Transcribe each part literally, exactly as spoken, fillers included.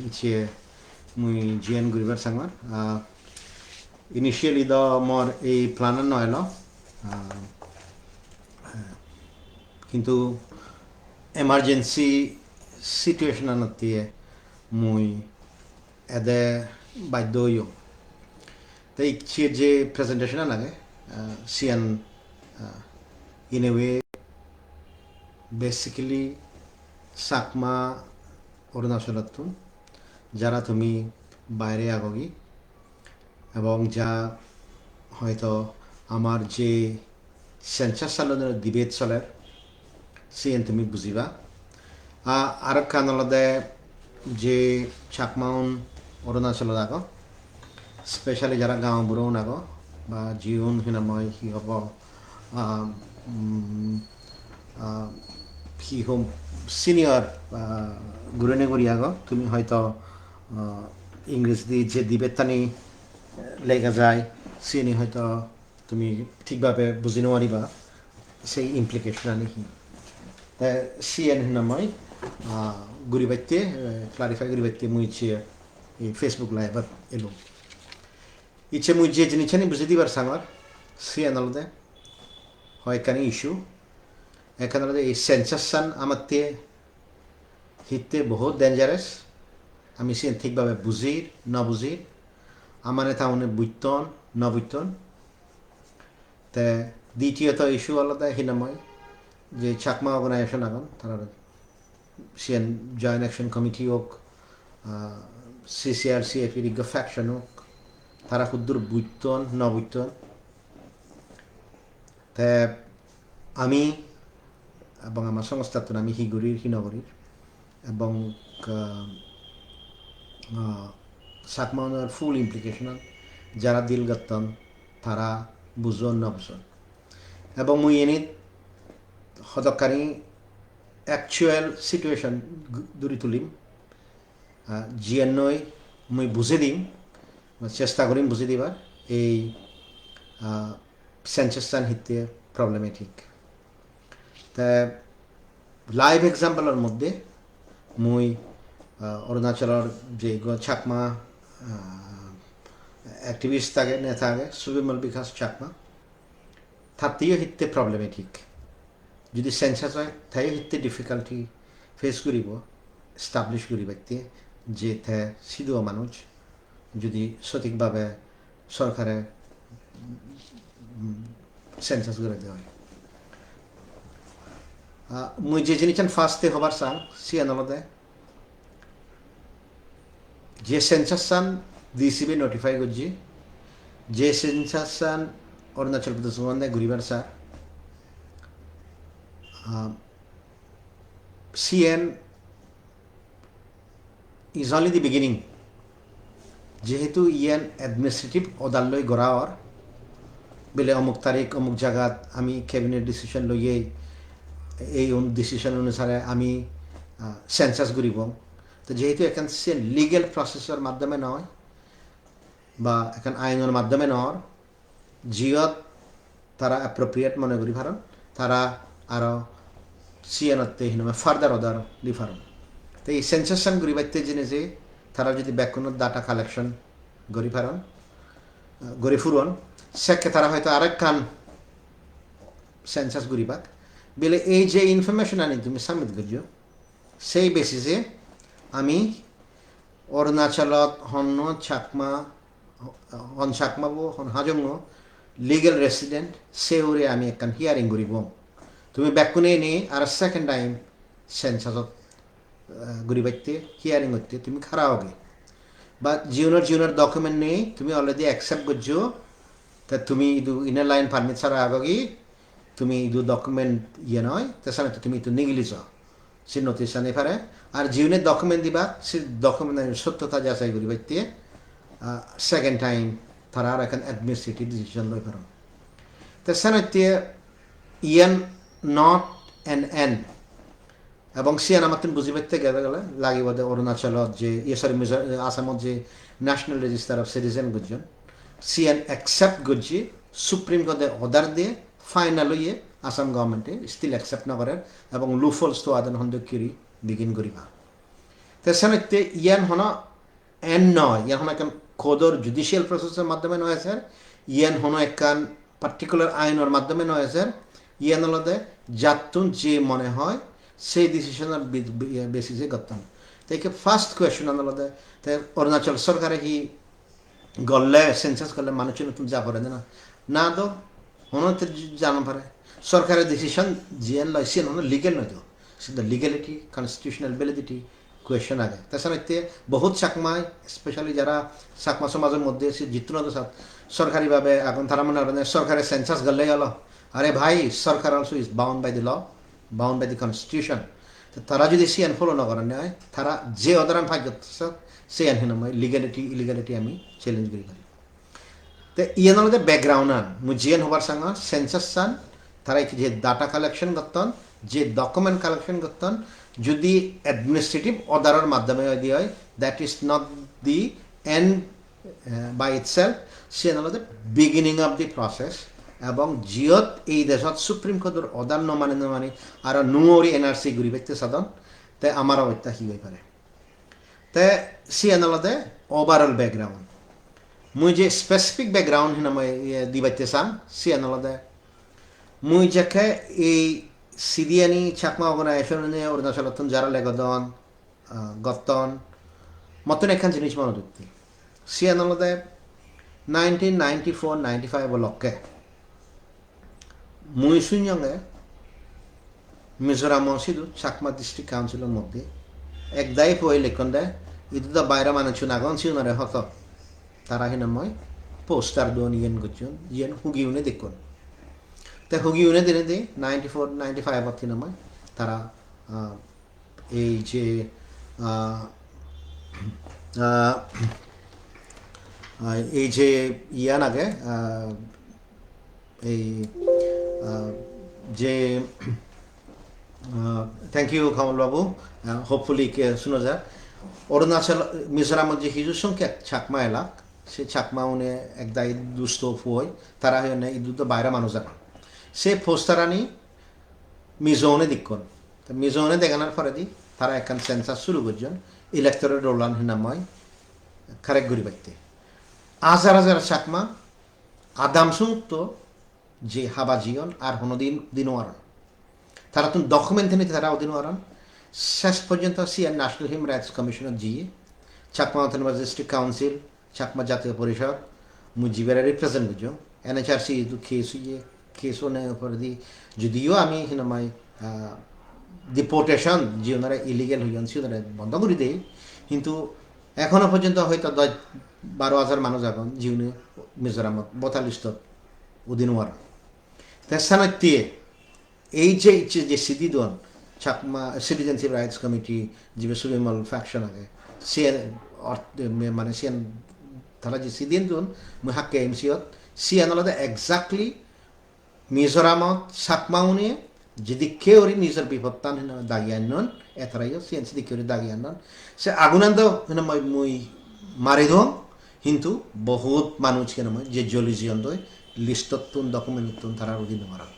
icche mui jiyen guribar sangor. Ah, initially do mor ei plan no elo. Ah, kintu emergency situation anotte mui ede baddo oyong. Te icche je presentation an age, ah, siyan, ah, in a way basically Chakma Arunachalottun jara tumi baire agogi ebong ja hoito amar je census salonor debate soler, siyen tumi bujiba. A-, arokkan olode je Chakmaun Arunachalot agon, specially jara gaonburo un agon, ba jiun hinamoi hi hobo, ah, um, ah, hi hom senior, ah, gurine guri agon, tumi hoito, ah, English di je debate tani lega jai, sini hoito tumi thikbhabe buji nw pariba sei implication ani hi. Te siyen hinamoi, ah, guribatte, eh, clarify guribatte mui icche ei Facebook live-ot elung. Icche mui je jinissani buji dibar sangor, siyen olode hoyekkani issue. Ekkan olode ei census-an amatte hitte bohut dangerous. Ami siyen thikbhabe bujir, no bujir. Amane taune bujton, no bujton. Te ditiyoto issue olode hinamoi je Chakma organization agon, tara siyen Joint Action Committee ok, ah, C C R C F-er ekko faction ok, tara huddur bujton, no bujton. Te ami ebong ama songsthattun ami hi gurir, hi no gurir, ebong, ah, ah, Chakmaunor full implication-an jara deal gotton, tara bujon, no bujon. Ebong mui enit hodokkani actual situation gu-, duri tulim, ah, jiyennoi mui bujei dim, chesta gorim bujei dibar, ei, ah, census-an hitte problematic. Te live example-or moddhe mui, ah, Arunachalor je go Chakma, ah, activist age, neta age, Subimal Bikash Chakma, tatteyo hitte problematic. Judi census oi, teyo hitte difficulty face guribo, establish guribatte, je te siduo manuj, judi sothikbhabe sorkare, mm, census guri de oi. Ah, mui je jinissan first-e hobar sang, siyan olode, je census-an D C-be notify gojje, je census-an Arunachal Pradesh government-e guribar sar, ah, siyan is only the beginning. Jehetu iyan administrative order loi gora or, bile omuk tarik, omuk jagat ami cabinet decision loye, ei un-, decision onusare ami, ah, census guribong. To jehetu ekkan se legal process-or maddhome noi, ba ekkan ainor maddhome nor, jiyot tara appropriate mone guri paron, tara aro siyanotte hinamoi further order di paron. Te ei census-an guribatte jeinei je tara jodi bekkuno data collection guri paron, eh, guri puron, sekke tara hoito arekkan census guribak. Bile ei je information-ani tumi submit gojjo, sei basis-e ami Arunachalot honno Chakma, hon Chakmabo, hon Hajongo legal resident, se hure ami ekkan hearing guribong. Tumi bekkune ini aro second time census-ot, eh, guribatte, hearing otte tumi khara oge. Ba jiunor jiunor document nei, tumi already accept gojjo, te tumi idu Inner Line Permit sara agogi, tumi idu document iye noi, te senotte tumi idu nigili jo. Se notice ani pare. Ar jiune document dibak, se document ani sottota jachai guribatte, ah, second time tara aro ekkan administrative decision loi paron. Te senotte iyan not an end. Ebong siyan amattun bujibatte gele gele lagibode Arunachalot je, iye, sorry, Mizo-, Assamot je National Register of Citizen gojjon, siyan accept gojje, Supreme Court-e order diye, final oye, Assam government-e still accept no gorer, ebong loopholes to aden hondok guri begin guriba. Te senotte iyan hono en noi, iyan hono ekkan court-or judicial process-or maddhome noi sir, iyan hono ekkan particular ainor maddhome noi sir, iyan olode jattun je mone hoi sei decision-or bi-, bi-, basis-e gotton. Te ikke first question-an olode, te Arunachal sorkare hi golle, census golle manuchchun tun ja pore na? Na do, hono te j-, jana pore. Sorkare decision jiyan loi, siyan hono legal noi do. Siyan do legality, constitutional validity question age. Te senotte bohut Chakmai, especially jara Chakma somajor moddhe se jittun ado sat, sorkari bhabe agon, tara mone goron sorkare census golle olo. Are bhai, sorkar also is bound by the law, bound by the constitution. Te tara jodi siyan follow no goronne oi, tara je order-an pass gotton, siyan hinamoi legality, illegality ami challenge guri pari. Te iyan olode background-an, mui jiyan hobar sangor, census-an, tara ikke je data collection gotton, je document collection gotton, jodi administrative order-or maddhome oide oi, that is not the end, eh, by itself, siyan olode beginning of the process, ebong jiyot ei dejot Supreme Court-or order no mani, no mani, aro nuo guri N R C guribatte sadon, te amar obosta hi oi pare. Te siyan olode overall background. Mui je specific background hinamoi, iye, dibatte sang, siyan olode mui jekke ei sidiyani Chakma organization-une Arunachalottun jara legodon, ah, gotton, mottun ekkan jinis monot utte. Siyan olode nineteen ninety-four ninety-five-o lokke mui sunyonge Mizoram-o sidu Chakma District Council-o moddhe ek dagi poi lekkonde, idu do baire manuchun agon, siunore hoto tara hinamoi poster don, iyen gocchon, iyen hugi une dekkon. Te hugi une dinedi ninety-four ninety-five-ot hinamoi tara, ah, ei je, ah, ah, ah, ei je iyan age, ah, ei, ah, je, ah, thank you, Kamal Babu. Ah, hopefully, ke, suno ja. Arunachal, Mizoramot je hiju songkya Chakma elak, se Chakma une ek dagi dusto poi, tara hoyonne idu do baire manuj agon. Se poster ani Mizo une dikkon. Te Mizo une deganar poredi tara ekkan census suru gojjon, electoral roll-an hinamoi correct guribatte. Hajar hajar Chakma adamsungutto je haba jiyon ar honodin udi nw paron. Tarattun document ani tara udi nw paron. Ses porjonto siyan National Human Rights Commission-ot jiye, Chakma Autonomous District Council, Chakma Jatiyo Porishod, mui jibere represent gojjong, N H R C idu case oye, case one poredi, judiyo ami hinamai, ah, deportation, jiunore illegal hoyon, siunore bondo guri dei, hintu ekhono porjonto hoito dosh baro hajar manuj agon, jiune Mizoramot voter list-ot udi nw paron. Te senotte ei je, je, je sidi don, Chakma Citizenship Rights Committee, jibe Subimal faction age, se or-, me-, mane siyan tara je sidi don, mui hakke M C ot, siyan olode exactly Mizoramot Chakma une jidikke guri nijor bipodtan hinamoi dagi annon, etarayo siyan sidikke guri dagi annon. Se agunan do hinamoi mui mari dong, hintu bohut manuj hinamoi je joli jiyondoi, list-ottun, document-ottun tara udi nw paron.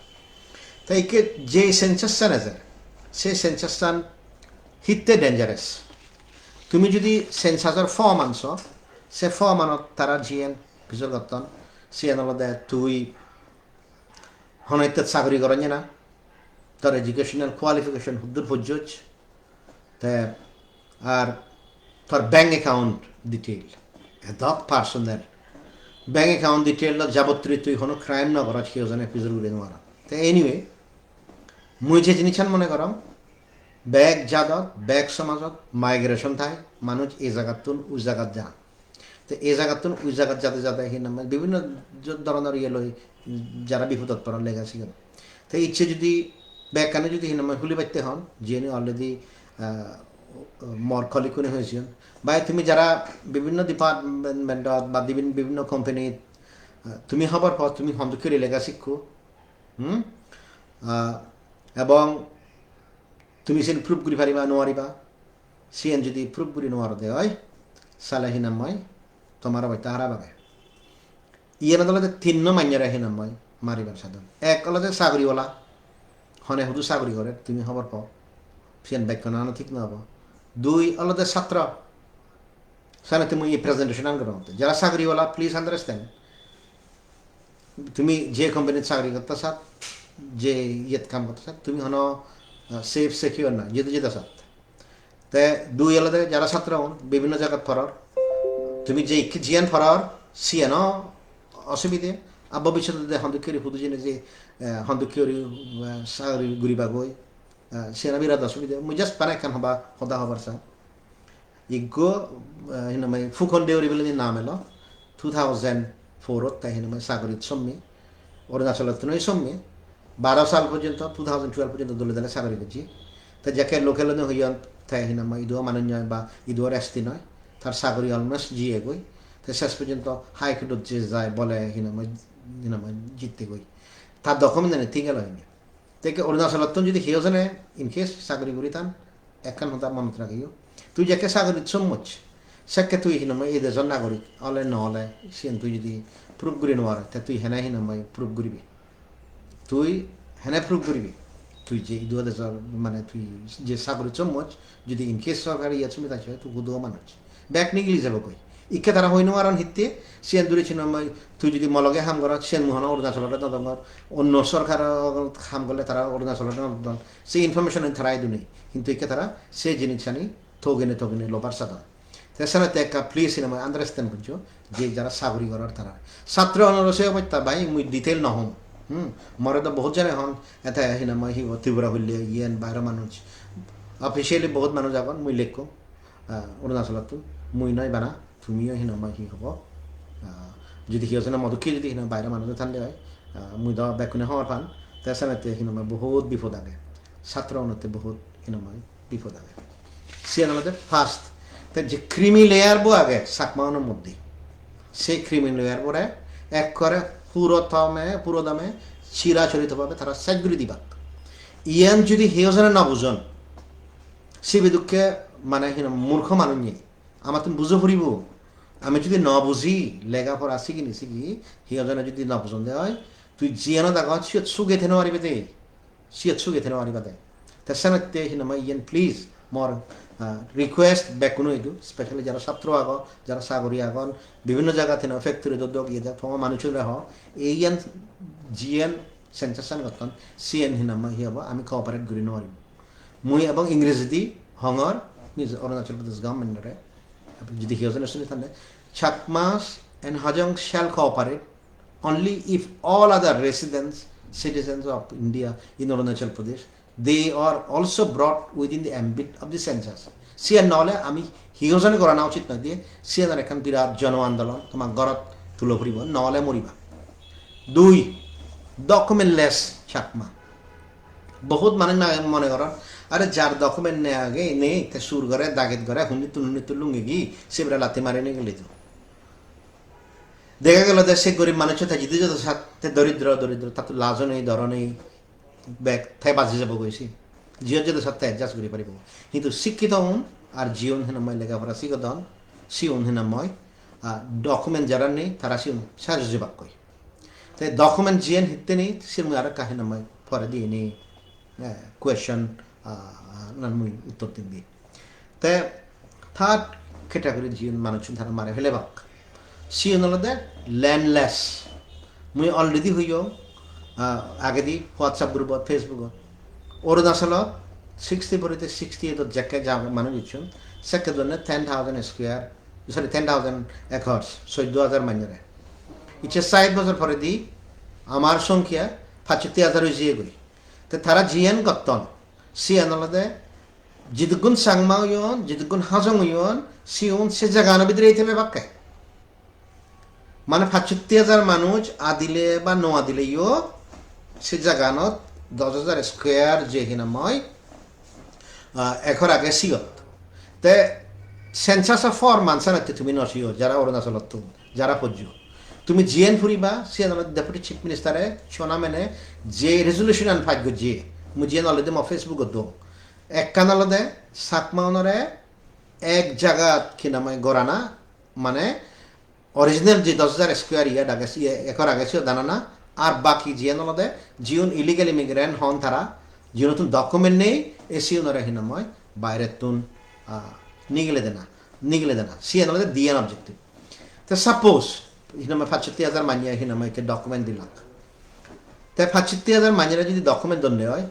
Te ikke je census-an ejer, se census-an hitte dangerous. Tumi judi census-or form anso, se form-anot tara jiyen pijor gotton, siyen olode tui hono hitte sagori goronne na, tor educational qualification huddur pojjoj, te ar tor bank account detail, edok personal bank account detail lok jabotri tui hono crime no goroj, keyo jone pijor guri nw paron. Te anyway, mui je jinissan mone gorong, bek jadot, bek somajot migration thai, manuj ei jagattun ui jagat jan. Te ei jagattun ui jagat jade jade hinamai bibinno jo-, doronor iye loi jara bipodot poron lega sigun. Te icche judi bekkani judi hinamai huli batte hon, jiyeni already, ah, mor colleague-une hoijon. Bai tumi jara bibinno department-ot ba bibin-, bibinno company-t, ah, tumi hobor po, tumi hon dokke guri lega sikko, hmm? Ah, ebong tumi siyen proof guri pariba, nw pariba? Siyen judi proof guri nw parode oi, sale hinamai tomar obosta harap age. Iyenot olode tinno manjore hinamai maribar sadon. Ek olode sagoriwala, hone hudu sagori gorer tumi hobor po, siyen bekkunano thik nw obo. Dui olode satro. Senotte mui ei presentation an gorongotte. Jara sagoriwala, please understand. Tumi je company-t sagori gotte sat, je iyet kam gotte sat, tumi hono, ah, safe, secure noi, jedu jeda sat. Te dui olode jara satro agon, bibhinno jagat poror, tumi je ikki jiyan poror, siyano osubide, ar bobissote de hondokke guri hudu jene je, eh, hondokke guri, eh, sagori guribagoi, eh, siyano birat osubide. Mui just bana ekkan hoba, hoda hobar sang. Ikko, eh, hinamai Fukan Deuri bile nam elo, two thousand four-ot te hinamai sagorit sommi, Arunachalottun oi sommi, baro sal porjonto, two thousand twelve porjonto dole dale sagori gojje. Te jekke local-une hoyon, te hinamai iduo manuj noi ba iduo S T noi, tar sagori almost jiyegoi. Te ses porjonto High Court-ot je jai bole hinamai, hinamai jittegoi. Tar document-ani thik elo hini. Te ikke Arunachalottun jodi hiyo jone in case sagori guri than, ekkan hoda monot ragiyo. Tui jekke sagorit sommoj, sekke tui hinamai ei dejor nagorik ole no ole, siyen tui jodi proof guri no pare, te tui hene hinamai proof guribi? Tui hene proof guribi? Tui je iduo dejor, mane tui je sagorit sommoj, jodi in case sorkare iyot sumida hoy, tui huduo manuj. Bek nigili jebogoi. Ikke tara hoi no paron hitte, siyen duri hinamai tui jodi mo loge ham gorot, siyen mui hono Arunachalore no dongor. Onno sorkar ham gorle tara Arunachalore no don. Se information ani tara idu nei. Hintu ikke tara se jinisani togene togene lobar sadon. Te senotte ekka please hinamai understand gojjo je jara sagori goror tara. Satro onoro se obosta bhai mui detail no hom. Hmm, more do bohut jone hon, ete hinamai hi ho Tripura hoile iyen baire manuj. Officially bohut manuj agon, mui lekko. Ah, Arunachalottun, mui noi bana, tumiyo hinamai hi hobo. Ah, jodi hiyo jone mo dokke jodi hinamai baire manuj thande oi, ah, mui do bekkune hobor pan, te senotte hinamai bohut bipod age. Satro unotte bohut hinamai bipod age. Siyan olode first. Te je creamy layer bo age Chakma unor moddhe, se creamy layer bore ekkore puro tome, puro dame chirachoritobhabe tara sej guri dibak. Iyan jodi hiyo jone no bujon, sibe dokke mane hina murkho manuj nei. Amattun bujo puribo. Ami jodi no buji, lega pora sigi ni sigi, hiyo jone jodi no bujonde oi, tui jiyanot agon, siyot suge thei no paribe de. Siyot suge thei no pariba de. Te senotte hinamai iyen please mor, ah, request bekkuno idu, specially jara satro agon, jara sagori agon, bibhinno jagat hinamai factory dok dok iye dok, toma manuchunore ho, iyen jiyen census an gotton, siyen hinamai hi hobo, ami cooperate guri no parim. Mui ebong Ingrejidi hongor, Mizo-, Arunachal Pradesh government-ore, jodi hiyo jone suni thande, Chakmas and Hajong shall cooperate only if all other residents, citizens of India in Arunachal Pradesh, they are also brought within the ambit of the census. Siyan no ole ami hiyo jone gorana uchit noi de, siyan ar ekkan birat jono andolon, toma gorot tulo puribo, no ole moriba. Dui, documentless Chakma. Bohut manuj mane mone goron, are jar document nei age, nei, te sur gore, daget gore, hunnittun, hunnittun lungegi, sibere latti mari nigili do. Dega gelo de se gorib manuccho te jidi jodo sat, te doridro, doridro, tattun lajo nei, doro nei, bek, te baji jabo goi se. Jiyot jodo sat te adjust guri paribo. Hintu sikkito un, ar jiun hinamoi lega pora sigodon, siun hinamoi, ah, document jara nei, tara siun sej jebakkoi. Te document jiyen hitteni, siyen mui aro ekka hinamoi poredi ini, eh, question, ah, ah, nan mui uttor dim di. Te third category jiyen manuchun tara mare felebak. Siyen olode landless. Mui already hoyong, ah, agedi WhatsApp group-ot, Facebook-ot. Arunachalot sixty-four-ot, sixty-eight-ot jekke ja manuj icchon, sekke donne ten thousand square, sorry, ten thousand acres, soddo hajar manjore. Icche sait bojor poredi amar songkya pachsotti hajar oi jiyegoi. Te tara jiyen gotton, siyen olode jidukkun Changma oyon, jidukkun Hajong oyon, siun se jagano bidire ite pebakke. Mane pachsotti hajar manuj adile ba no adileyo se jaganot dos hajar square je hinamoi, ah, ekor age siyot. Te census-o form-an senotte tumi no siyo, jara Arunachalottun, jara pojjo. Tumi jiyen puriba, siyen olode Deputy Chief Minister-e chona mene je resolution-an pass gojje, mui jiyen already mo Facebook-ot dong. Ekkan olode Chakma-unore ek jagat hinamoi gorana, mane original je dos hajar square yard age, siye ekor age, siyot anana, ar baki jiyen olode jiun illegal immigrant hon tara, jiunottun document nei, e siunore hinamoi bairettun ah, nigile dena, nigile dena. Siyan olode diyan objective. Te suppose, hinamai pachsotti hajar manye hinamai ikke document dilak. Te pachsotti hajar manyere jodi document donde oi,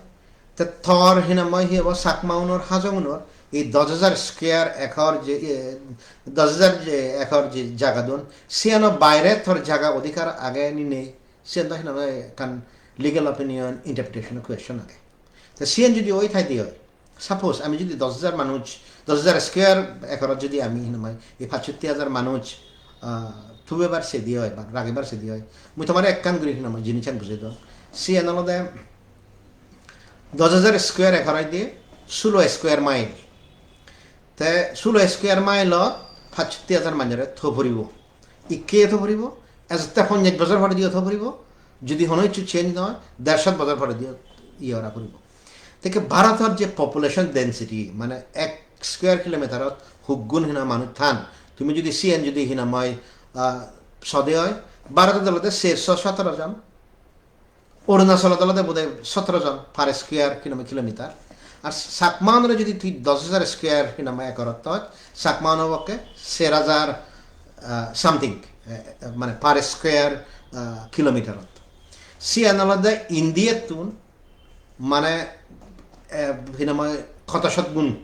te tor hinamai hi obo Chakma unor Hajong unor ei dos hajar square acre je, eh, dos hajar je acre je jaga don, siyano baire tor jaga odhikar age ni nei, siyan do hinamai ekkan legal opinion, interpretation question age. Te siyan jodi oi thai de oi, suppose ami jodi dos hajar manuj, dos hajar square acre jodi ami hinamai ei pachsotti hajar manuj, ah, thubebar sedi oi ba ragebar sedi oi, mui tomare ekkan guri hinamai jinissan bujei dong. Siyan olode dos hajar square acre oide sulo square mile. Te sulo square mile-ot pachsotti hajar manjore tho poribo. Ikke tho poribo, ejotte ponjash bojor pore diyo tho poribo, jodi hono hissu change noi, der shot bojor pore diyo iye ora poribo. Te ikke Bharotor je population density, mane ek square kilometer-ot huggun hina manuj than, tumi jodi siyen jodi hinamai, ah, sode oi, Bharotot olode serso sotero jon, Arunachalot olode bodoi sotero jon per square kinome-, kilometer. Ar Chakma unore jodi tui dos hajar square kinome acre-ot thoj, Chakma uno pokke ser hajar, ah, something, eh, mane per square, ah, kilometer-ot. Siyan olode India-ttun mane, eh, hinamai hoto shot gun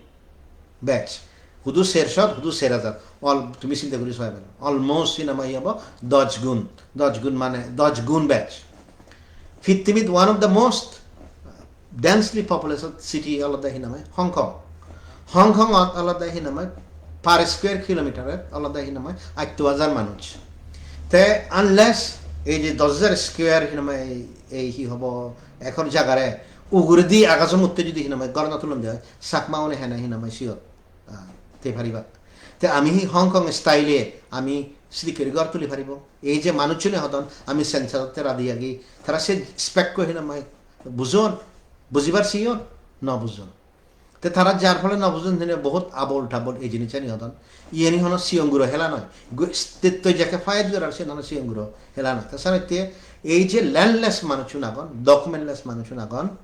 bej. Hudu ser shot, hudu ser hajar. All, tumi sinte guri soi paro. Almost hinamai hi obo? Dos gun. Dos gun mane, dos gun bej. Pittimit one of the most densely populated city olode hinamai Hong Kong. Hong Kong-ot olode hinamai per square kilometer-ot olode hinamai atto hajar manuj. Te unless ei je dos hajar square hinamai ei hi hobo acre jagare uguredi agajo mutte jodi hinamai ghor no tulon de oi, Chakma une hene hinamai siyot, ah, te paribak. Te ami hi Hong Kong style-e ami sidikke guri ghor tuli paribong? Ei je manuchune hodon ami census-otte radi agi, tara se spec-ko hinamai bujon, bujibar siyon, no bujon. Te tara jar phole no bujon hine bohut abol tabol ei jinissani hodon. Iyeni hono sigon guro hela noi. Gu-, state-toi jekke fight gorar siyen hono sigon guro hela noi. Te senotte ei je landless manuchun agon, documentless manuchun agon,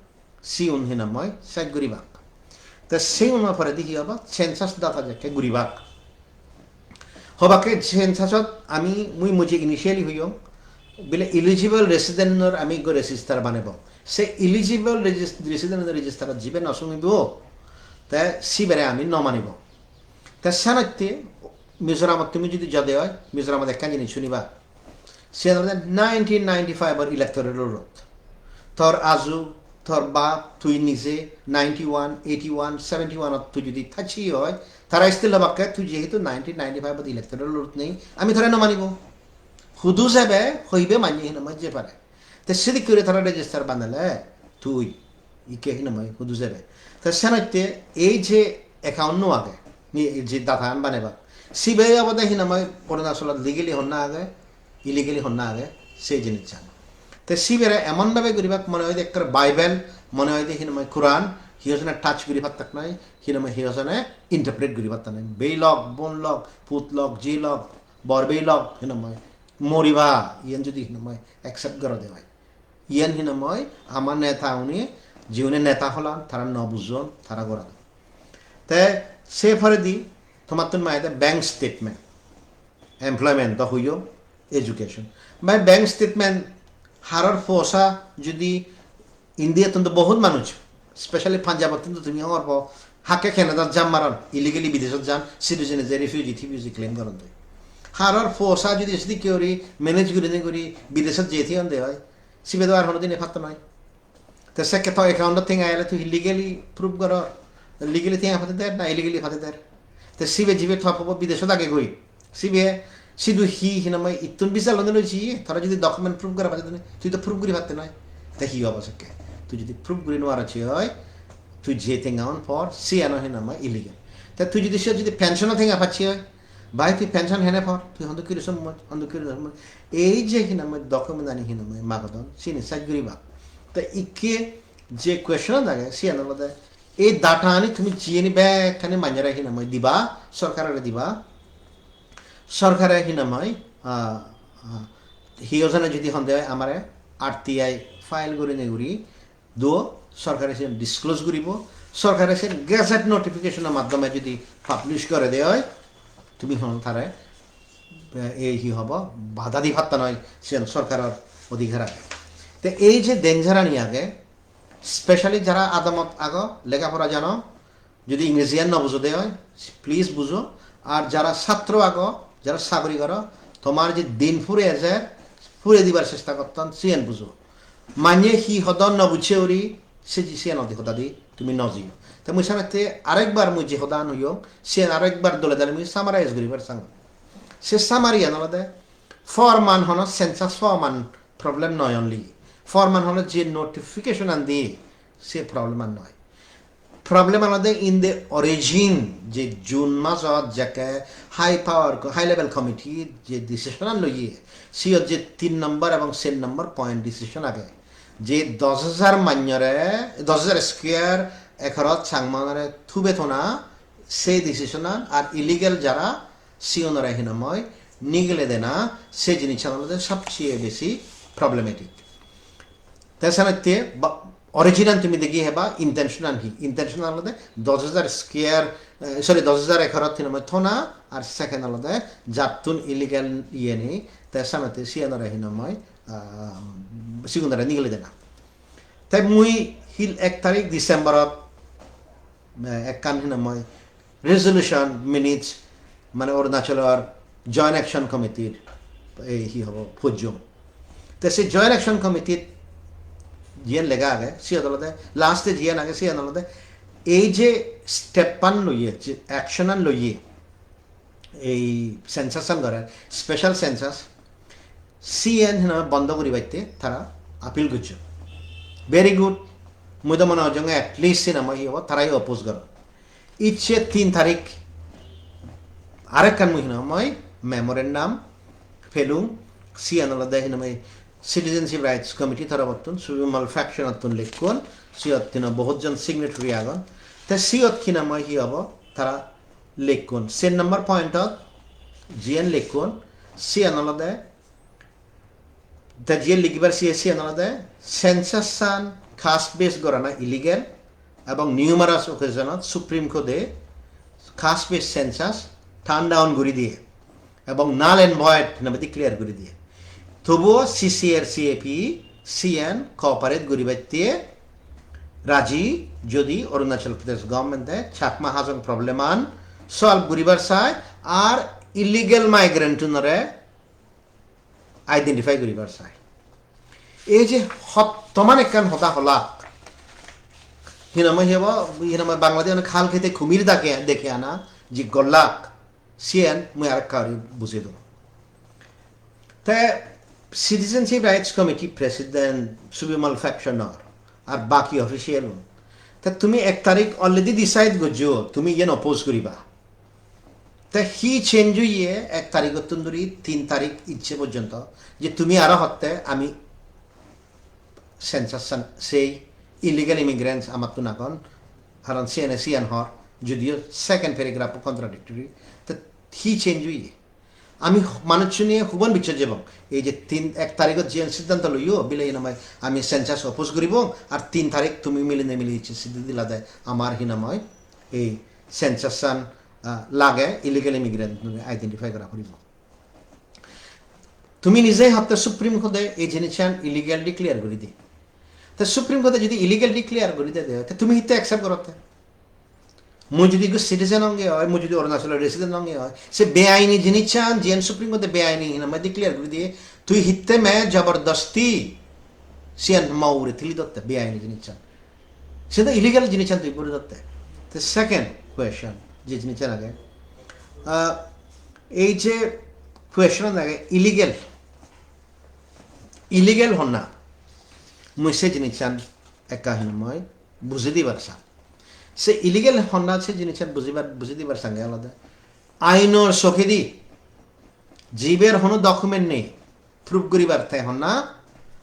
siun hinamoi sej guribak. Te siunor poredi hi obo? Census data jekke guribak. Hobakke census-ot ami, mui mui je initially hoyong, bile eligible resident-or ami ekko register banebong. Se eligible regis-, resident-or register-ot jibe no sumibo, te sibere ami no manibong. Te senotte Mizoramot tumi jodi jode oi, Mizoramot ekkan jinis suniba. Siyan olode nineteen ninety-five-or electoral roll-ot. Tor aju, tor bap, tui nije ninety-one, eighty-one, seventy-one-ot tui jodi thacchi oi, tara still hobakke tui jehetu nineteen ninety-five-ot electoral roll-ot nei, ami tore no manibo. Hudu jebe hoibe manye hinamai je pare. Te sidikke guri tara register banele tui ikke hinamai hudu jebe. Te senotte ei je account-no age, ni je data-an banebak, sibe obode hinamai Arunachalot legally honna age, illegally honna age, se jinissan. Te sibere emon bhabe guribak mone hoide ekkere Bible, mone hoide hinamai Quran, hi hojone touch guri pattak noi, hinamai hi hojone interpret guri pattak noi. Bhei lok, bon lok, put lok, ji lok, bor bhei lok, hinamai moriba, iyen jodi hinamai accept gorode oi. Iyen hinamai ama neta uni, jiune neta holan, tara no bujon, tara goradon. Te se poredi tomattun maide bank statement, employment do hoyong, education. Bai bank statement haror posa jodi India-ttun do bohut manuj, specially Punjab-ottun do tumi hobor po, hakke Canada jump maron, illegally bideshot jan, sidu jene je refugee, tifugee claim goron de. Haror posa jodi sidikke guri manage gurinei guri bideshot jei theyon de oi, sibe do ar hono dine patto noi. Te sekke to account-ot tenga ele tui legally proof goro, legally tenga pade der na illegally pade der. Te sibe jibe to pobo bideshot age goi. Sibe sidu hi hinamai ittun visa lone loi jiye, tara jodi document proof gora pade tui to proof guri patte noi. Te hi obo sekke? Tui jodi proof guri no paro oi, tui je tenga un por, siyano hinamai illegal. Te tui jodi siyot jodi pension-o tenga pacche oi, bai tui pension hene por, tui hondokkiri sommoj, hondokkiri sommoj. Ei je hinamai document ani hinamai magodon, sini saj guribak. Te ikke je question age, siyan olode ei data ani tumi jiyeni bekkani manjore hinamai diba, sorkarore diba. Sorkare hinamai, ah, ah, hi hojone jodi honde oi amare R T I file gurinei guri duo, sorkare siyen disclose guribo, Sorkare sen gazette notification-or maddhome jodi publish gore de oi, tumi hono tare, eh, ei hi hobo, bada di patta noi, siyan sorkaror odhikar age. Te ei je danger-ani age, specially jara adamot ago, lega pora jano, jodi Ingrejiyan no bujo de oi, please bujo. Ar jara satro ago, jara sagori goro, tomar je din pure ejer, pure dibar chesta gotton, siyan bujo. Manye hi hodon no bujje uri, se ji-, siyan odi hodadi tumi no jiyo. Te mui samette arekbar mui je hodan hoyong, siyan arekbar dole dale mui summarize guribar sang. Se summary-an olode form-an hono census form-an problem noi only. Form-an hono je notification-an di, se problem-an noi. Problem olode in the origin, je June masot jekke high power co-, high level committee je decision an loye, siyot je tin number ebong ser number point decision age, je dos hajar manyore, dos hajar square acre-ot Changmanore thube thona, se decision an, ar illegal jara siyunore hinamoi nigile dena, se jinissan olode sobcheye besi problematic. Te senotte ba-, origin an tumi degi heba, intention an hi? Intention an olode dos hajar square, eh, sorry, dos hajar acre-ot hinamoi thona, ar second olode jattun illegal iye nei, te senotte siyanore hinamoi, ah, sigunore nigile dena. Te mui hil ek tarik December-ot, eh, ekkan hinamoi resolution minutes, mane Arunachalor Joint Action Committee-r ei hi hobo, pojjong. Te se Joint Action Committee-t jiyen lega age, siyot olode last-e jiyen age, siyen olode ei je step-an loye, je action-an loye, ei census-an gorer, special census, siyen hinamoi bondo guribatte tara appeal gojjon. Very good. Mui do mone hojong at least hinamoi hi obo, tarai oppose goron. Icche tin tarik arekkan mui hinamoi memorandum pelung, siyan olode hinamoi Citizenship Rights Committee torobottun, Subimal faction-ottun lekkon, siyot hino bohut jon signatory agon. Te siyot hinamoi hi obo, tara lekkon. Sen number point-ot jiyen lekkon, siyan olode, te jiyen ligibar siye siyan olode, census-an caste base gorana illegal, ebong numerous occasion-ot Supreme Court-e caste base census turn down guri diye, ebong null and void hinamoi declare guri diye. Tobuo C C R C A P siyen cooperate guribatte raji, jodi Arunachal Pradesh government-e Chakma Hajong problem-an solve guribar sai, ar illegal migrant-unore identify guribar sai. Ei je hottoman ekkan hoda holak, hinamoi hebo, hinamoi Bangladesh-ot khal khete kumir dake, deke ana je gollak, siyen mui arekka guri bujei dong. Te Citizenship Rights Committee President Subimal faction-or ar baki official-un, te tumi ek tarik already decide gojjo tumi iyen oppose guriba. Te hi change oye ek tarigottun dhuri tin tarik icche porjonto, je tumi aro hotte ami census-an sei illegal immigrants amattun agon, karon siyene siyan hor, jodio second paragraph-o contradictory, te hi change oye? Ami manuchchune hubon bichchot jebong. Ei je tin, ek tarigot jiyan siddhanto loiyo, bile hinamoi ami census oppose guribong, ar tin tarik tumi milinei mili icche siddhi dilade amar hinamoi ei census-an, ah, lage, illegal immigrant identify gora puribo. Tumi nije hotte Supreme Court-e ei jinissan illegal declare guri di. Te Supreme Court-e jodi illegal declare guri de, te tumi hitte accept gorotte? Mui jodi ekko citizen onge oi, mui jodi Arunachalor resident onge oi, se beaini jinissan, jiyan Supreme Court-e beaini hinamoi declare guri diye, tui hitte me jabardasti siyan mo ugure tuli dotte beaini jinissan? Se do illegal jinissan tui guri dotte. Te second question, je jinissan age, ah, ei je question age illegal, illegal honna, mui se jinissan ekka hinamoi bujei dibar sang. Se illegal honna se jinissan bujibar, bujei dibar sange olode ainor sokedi jiber hono document nei, proof guribar te honna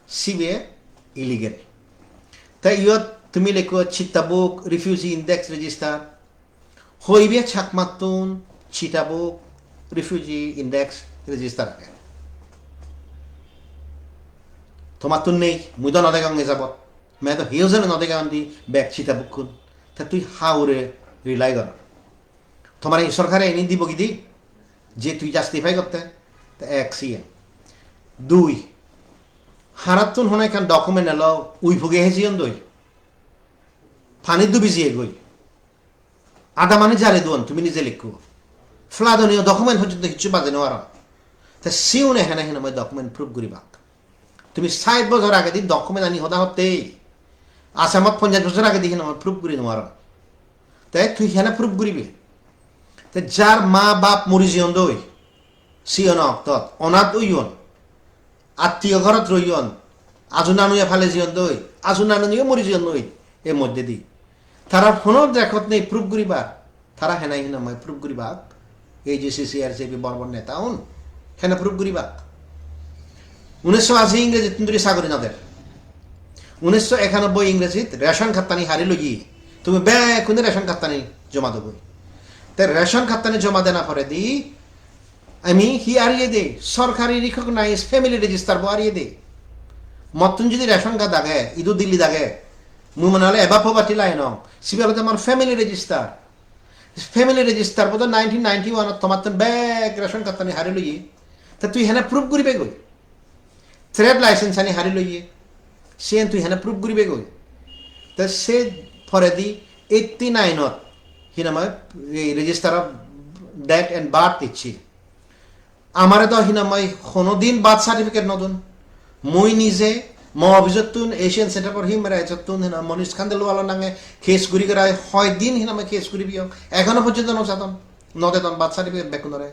sibe illegal. Te iyot tumi lekko Chitta Book Refugee Index Register, hoibe Chakmattun Chitta Book Refugee Index Register age. Tomattun nei, mui do no degong e jabot. Me do hiyo jone no degong di bek Chitta Book-kun. Te tui ha hure rely goror? Tomare hi sorkare ini dibo gidi? Je tui justify gotte? Te ek siyen. Dui, harattun hono ekkan document elo, ui puge hejiyondoi, pani dubi jiyegoi, ada mani jale duon, tumi nije likko, flood oniyo document porjonto hissu bade no paron. Te siune hene hene moi document proof guribak? Tumi sait bojor agedi document ani hoda hotte, Assamot ponjash bojor agedi hene moi proof guri no paron. Te tui hene proof guribe? Te jar ma bap mori jiyondoi, siyon oktot onath oyon, attiyo gorot royon, aju nanuye pale jiyondoi, aju nanuniyo mori jiyondoi, e moddedi tarar hono record nei proof guribar. Tara hene hinamai proof guribak? Ei je C C R C P bor bor neta un, hene proof guribak? Unnisso ashi Ingrejittun duri sagori no der. Unnisso ekanobboi Ingrejit ration card tani hari loye. Tumi bekkune ration card tani joma dogoi. Te ration card tani joma dena poredi ami hi ariye de, sorkari recognize family register bo ariye de. Mottun jodi ration card age, idu Delhi age, mui mone hole above poverty line ong, sibe olode amar family register. Family register bo do nineteen ninety-one ot tomattun bek ration card tani hari loye. Te tui hene proof guribe goi? Trade license ani hari loye, siyen tui hene proof guribe goi? Te se poredi eighty-nine ot hinamai ei register of death and birth icche. Amare do hinamai hono din birth certificate no don. Mui nije mo office ottun, Asian Center for Human Rights ottun hina Monish Khandelwal nange case guri garai hoi din hinamai case guri biyong. Ekhono porjonto no jadon, no dedon birth certificate bekkunore.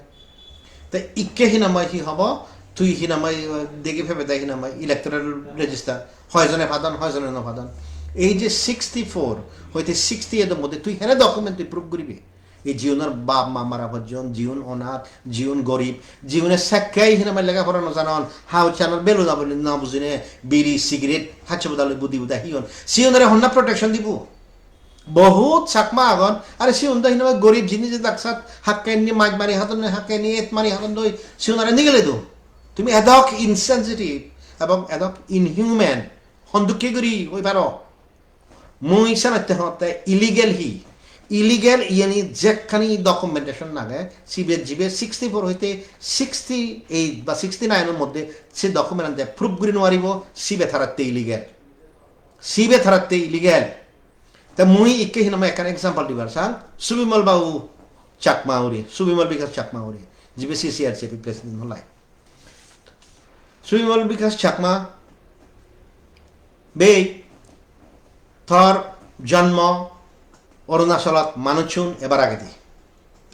Te ikke hinamai hi hobo? Tui hinamai, eh, degi pebe de hinamai electoral register. Hoi jone padon, hoi jone no padon. Ei je sixty-four hoite sixty-eight or moddhe tui hene document tui proof guribe? Ei jiunor bap ma mara pojjon, jiun onath, jiun gorib, jiune sekkei hinamai lega pora no janon, house anor value na bujine, na bujine, biri, cigarette, hacche bodaloi budi buda hiyon. Siunore honna protection dibo? Bohut Chakma agon, are siun do hinamai gorib jinis, daksat hakke inni maj mari hadonne, hakke inni et mari hadondoi, siunore nigele do. Tumi edok insensitive ebong edok inhuman, hondokke guri oi paro? Mui senotte hongotte illegal hi? Illegal iyeni jekkani documentation age, sibe jibe sixty-four hoite sixty-eight ba sixty-nine or moddhe se document ante proof guri nuaribo, sibe taratte illegal. Sibe taratte illegal. Te mui ikke hinamai ekkan example dibar sang, Subimal Babu Chakma uri, Subimal Bikash Chakma uri, jibe C C R C P president holai. Subimal Bikash Chakma, bei, tor jonmo Arunachalot manuchun ebar agedi,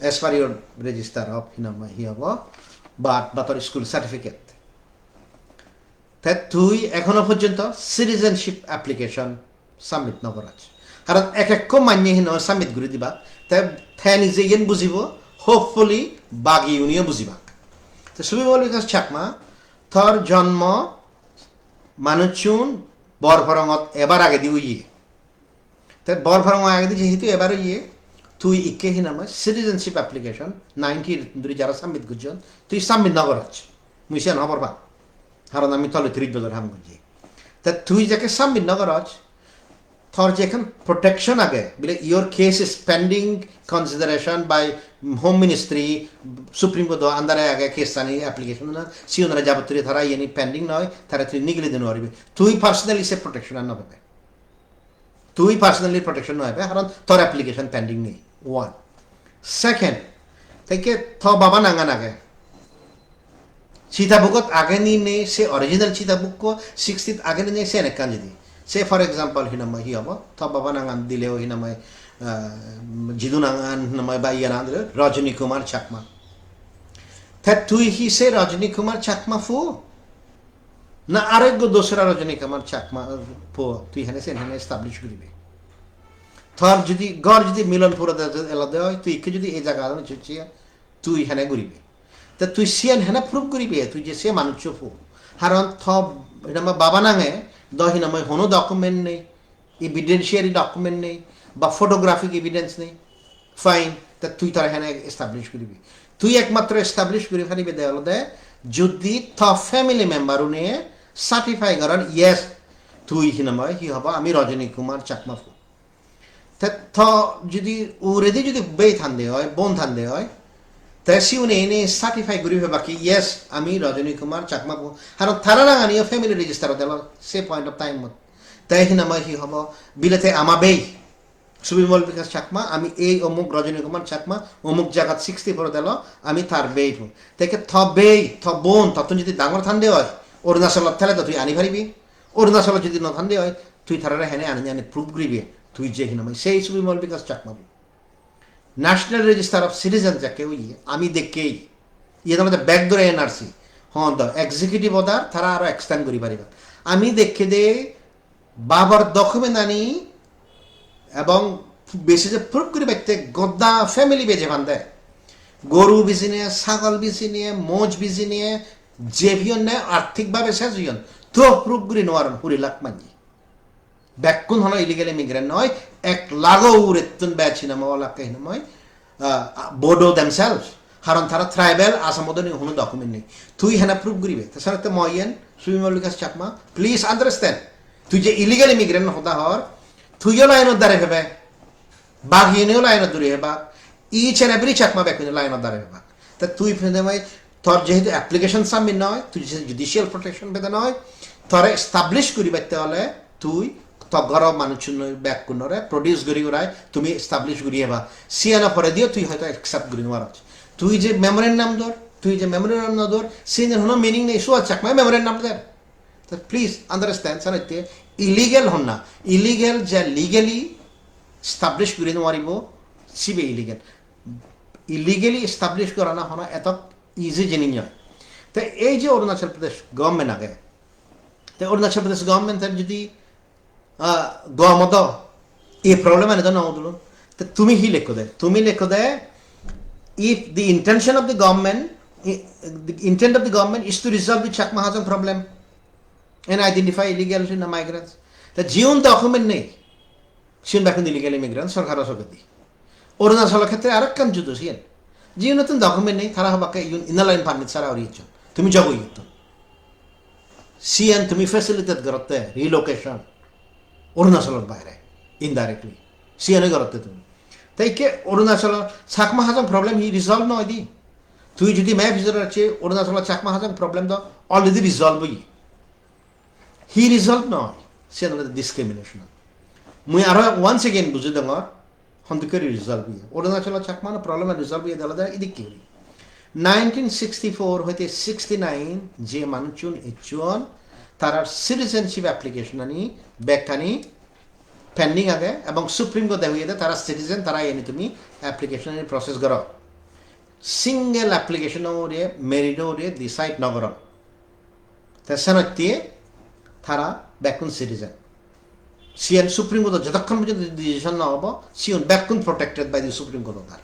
as per your register of hinamai hi hobo, birth ba tor school certificate. Te tui ekhono porjonto citizenship application submit no goroj. Karon ek ekko manye hinamai submit guri diba. Te, te nije iyen bujibo, hopefully bagi uniyo bujibak. Te Subimal Bikash Chakma, tor jonmo manuchun Borporongot ebar agedi oye. Te Borporongot agedi jehetu ebar oye, tui ikke hinamai citizenship application ninety-eight duri jara submit gojjon, tui submit no goroj. Mui siyan hobor pang. Karon ami tole tris bojor ham gojji. Te tui jekke submit no goroj, tor je ekkan protection age, bile your case is pending consideration by Home Ministry, Supreme Court o under e age case ani application na, siunore jabottri tara iyeni pending noi, tara tui nigili de nuaribe. Tui personally se protection an no pebe. Tui personally protection no pebe, karon tor application pending nei. One. Second, tekke to baba nangan age. Chita book ot age ni nei, se original chita book ko sixty age ni nei, se ekkan jidi. Se for example, hinamai hi hobo? To baba nangan dileo hinamai, ah, jidu nangan hinamai ba iya nangan dileo, Rajani Kumar Chakma. Te tui hi se Rajani Kumar Chakma fu? Na areggo dosra Rajani Kumar Chakma, uh, po, tui hene sen hene establish guribe? Tor jodi, gor jodi Milanpur ot elode oi, tui ikke jodi ei jaga adon chuchi, tui hene guribe? Te tui siyan hene proof guribe, tui je se manuccho po? Karon to, hinamai baba nange, do hinamai hono document nei, evidentiary document nei, ba photographic evidence nei. Fine, te tui tara hene establish guribe? Tui ekmatro establish guri paribe de olode, jodi to family member une certify goron, yes, tui hinamai hi hobo, ami Rajani Kumar Chakma pu. Te to judi uguredi judi bei thande oi, bon thande oi, te siune ene certify guri pebak ki, "Yes, ami Rajani Kumar Chakma bo." Haron tara rangani o family register delo se point of time mot. Te hinamai hi hobo? Bile te ama bei. Subimal Bikash Chakma, ami ei omuk Rajani Kumar Chakma, omuk jagat sixty-four delo, ami tar bei pu. Te ke to bei, to bon, tottun judi dangor thande oi, Arunachalot thele to tui ani paribi. Arunachalot judi no thande oi, tui tarare hene ani ani proof guribi. Tui je hinamai, sei Subimal Bikash Chakma bo. National Register of Citizens jekke oye, ami dekkei. Iyen olode backdoor N R C. Hon do executive order tara aro extend guri pariba. Ami dekke de babar document ani ebong besi je proof guri batte goda family beje pande. Goru bijine, sagol bijine, moj bijine, je piyonne arthik bhabe sej oyon. To proof guri no paron kuri lakh manye. Bekkun hono illegal immigrant noi, ek lago urettun bej hinamai olakke hinamai, ah, Bodo themselves. Haron tara tribal, Assamot ni hono document nei. Tui hena proof guribe? Te senotte moi iyen, Subimal Bikash Chakma, please understand. Tui je illegal immigrant hoda hor, tuiyo line-ot dare pebe. Bagiyuneyo line-ot duri pebak. Each and every Chakma bekkune line-ot dare pebak. Te tui pede mai tor jehetu application submit noi, tui je judicial protection pede noi, tore establish guri batte ole tui to goro manuchun bekkunore produce guri gurai tumi establish guri eba. Siyano pore diyo tui hoyto accept guri no paros. Tui je memorandum dor, tui je memorandum no dor, siyano hono meaning nei, suwa Chakma memorandum der. Te please understand, senotte illegal honna, illegal je legally establish guri no paribo, sibe illegal. Illegally establish gorana hono etok easy jinis noi. Te ei je Arunachal Pradesh government age, te Arunachal Pradesh government-or jodi, ah, gom odo, ei problem ani do no udulon. Te tumi hi lekko de? Tumi lekko de, if the intention of the government, i-, the intent of the government is to resolve the Chakma Hajong problem, and identify illegal migrants. Te jiun document nei, siun bekkun illegal immigrant, sorkaro sogedi. Arunachalo khetre arekkan judo siyen. Jiunottun document nei, tara hobakke iun inner line permit sara uri ecchon. Tumi jogo iyottun. Siyen tumi facilitate gorotte relocation Arunachalor baire, indirectly. Siyen gorotte tumi. Te ikke Arunachalor Chakma Hajong problem hi resolve noi di? Tui jodi map hijore racche, Arunachalor Chakma Hajong problem do already resolve oye. Hi resolve noi, siyen olode discrimination. Mui aro once again bujei dongor, hondokke guri resolve oye. Arunachalo Chakma-no problem resolve oye de olode idikke guri. Nineteen sixty-four hoite sixty-nine je manuchun ecchon, tarar citizenship application ani bekkani pending age, ebong Supreme Court-e hoyede tara citizen, tara iyeni tumi application ani process goro. Single application-o ugure, merit-o ugure decide no goron. Te senotte tara bekkun citizen. Siyen Supreme Court-ot jotokkon porjonto decision no obo, sigun bekkun protected by the Supreme Court order.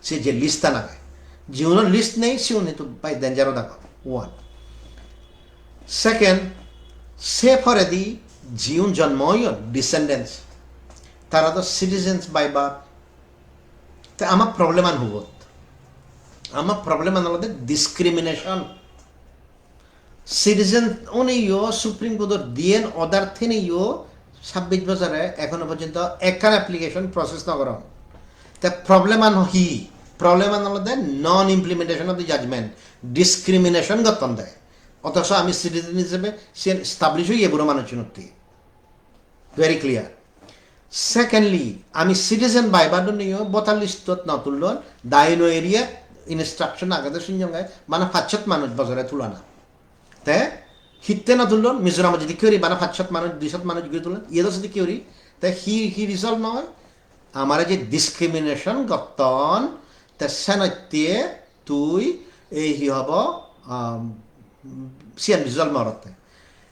Se je list-an age. Jigunor list nei, sigun hintu by danger-ot agon. One. Second, se poredi jiun jonmo oyon, descendants, tara do citizens by birth. Te ama problem-an hubot? Ama problem-an olode discrimination. Citizen uniyo Supreme Court-or diyen order theniyo sabbish bojore ekhono porjonto ekkan application process no goron. Te problem-an hi? Problem-an olode non implementation of the judgment, discrimination gotton de. Othoso ami citizen hisebe siyen establish oye buro manuchunotte. Very clear. Secondly, ami citizen by birth-uniyo voter list-ot no tullon, Diyun area instruction agede sunnonge, bana pachshot manuj bojore tulana. Te hitte no tullon, Mizoram-ot jodi guri bana pachshot manuj, duishot manuj guri tulon, iyot jodi guri, te hi, hi result noi? Amare je discrimination gotton, te senotte tui ei hi hobo, um, siyan resolve no orotte.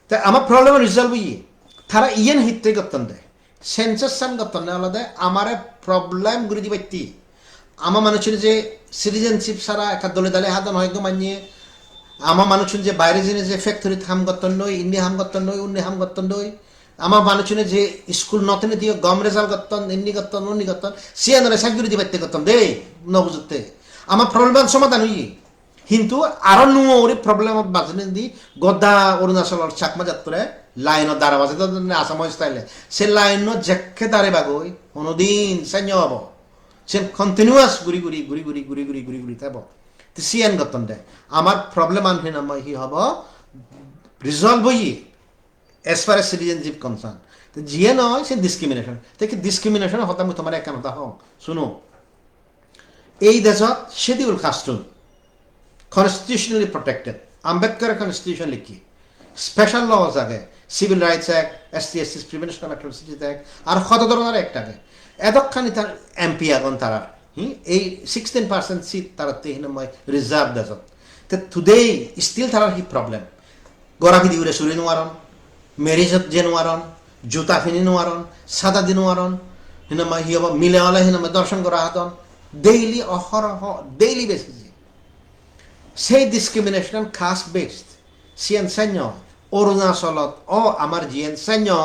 Te ama problem resolve oye. Tara iyen hitte gotton de? Census-an gottonde olode amare problem guri dibatte. Ama manuchune je citizenship sara ekka dole dale hadon hoyekko manye, ama manuchun je baire jeinei je factory-t ham gotton noi, indi ham gotton noi, undi ham gotton noi, ama manuchune je school no tenei diyo gom result gotton, indi gotton, undi gotton, siyanore saj guri dibatte gotton de, no bujotte. Ama problem-an somadan oye. Hintu aro nuo guri problem ot bajenendi goda Arunachalor Chakma jattore line ot dara baje dodonne Assam style e. Se line ot jekke dare bagoi, honodin sanyo obo. Sen continuous guri guri, guri guri, guri guri, guri guri thebo. Te siyan gotton de. Amar problem an hinamai hi hobo? Resolve oye. As far as citizenship concern. Te jiye noi, se discrimination. Te ki discrimination hoda mui tomare ekkan hoda hong. Suno. Ei dejot schedule caste-un constitutionally protected. Ambedkar constitution likki. Special laws age. Civil Rights Act, S T S T Prevention of Atrocities Act, ar hoto dhoronor act age. Edokkani tar M P agon tarar. Hmm? Ei sixteen percent seat taratte hinamai reserve dejot. Te today still tarar hi problem? Gora pidi ure suri nuaron, marriage-ot je nuaron, juta pini nuaron, sada di nuaron, hinamai hi hobo, mile ole hinamai dorshon gora hadon, daily ohoroho, daily basis. Sei discrimination caste based, siyan sanyo, Arunachalot o amar jiyan sanyo,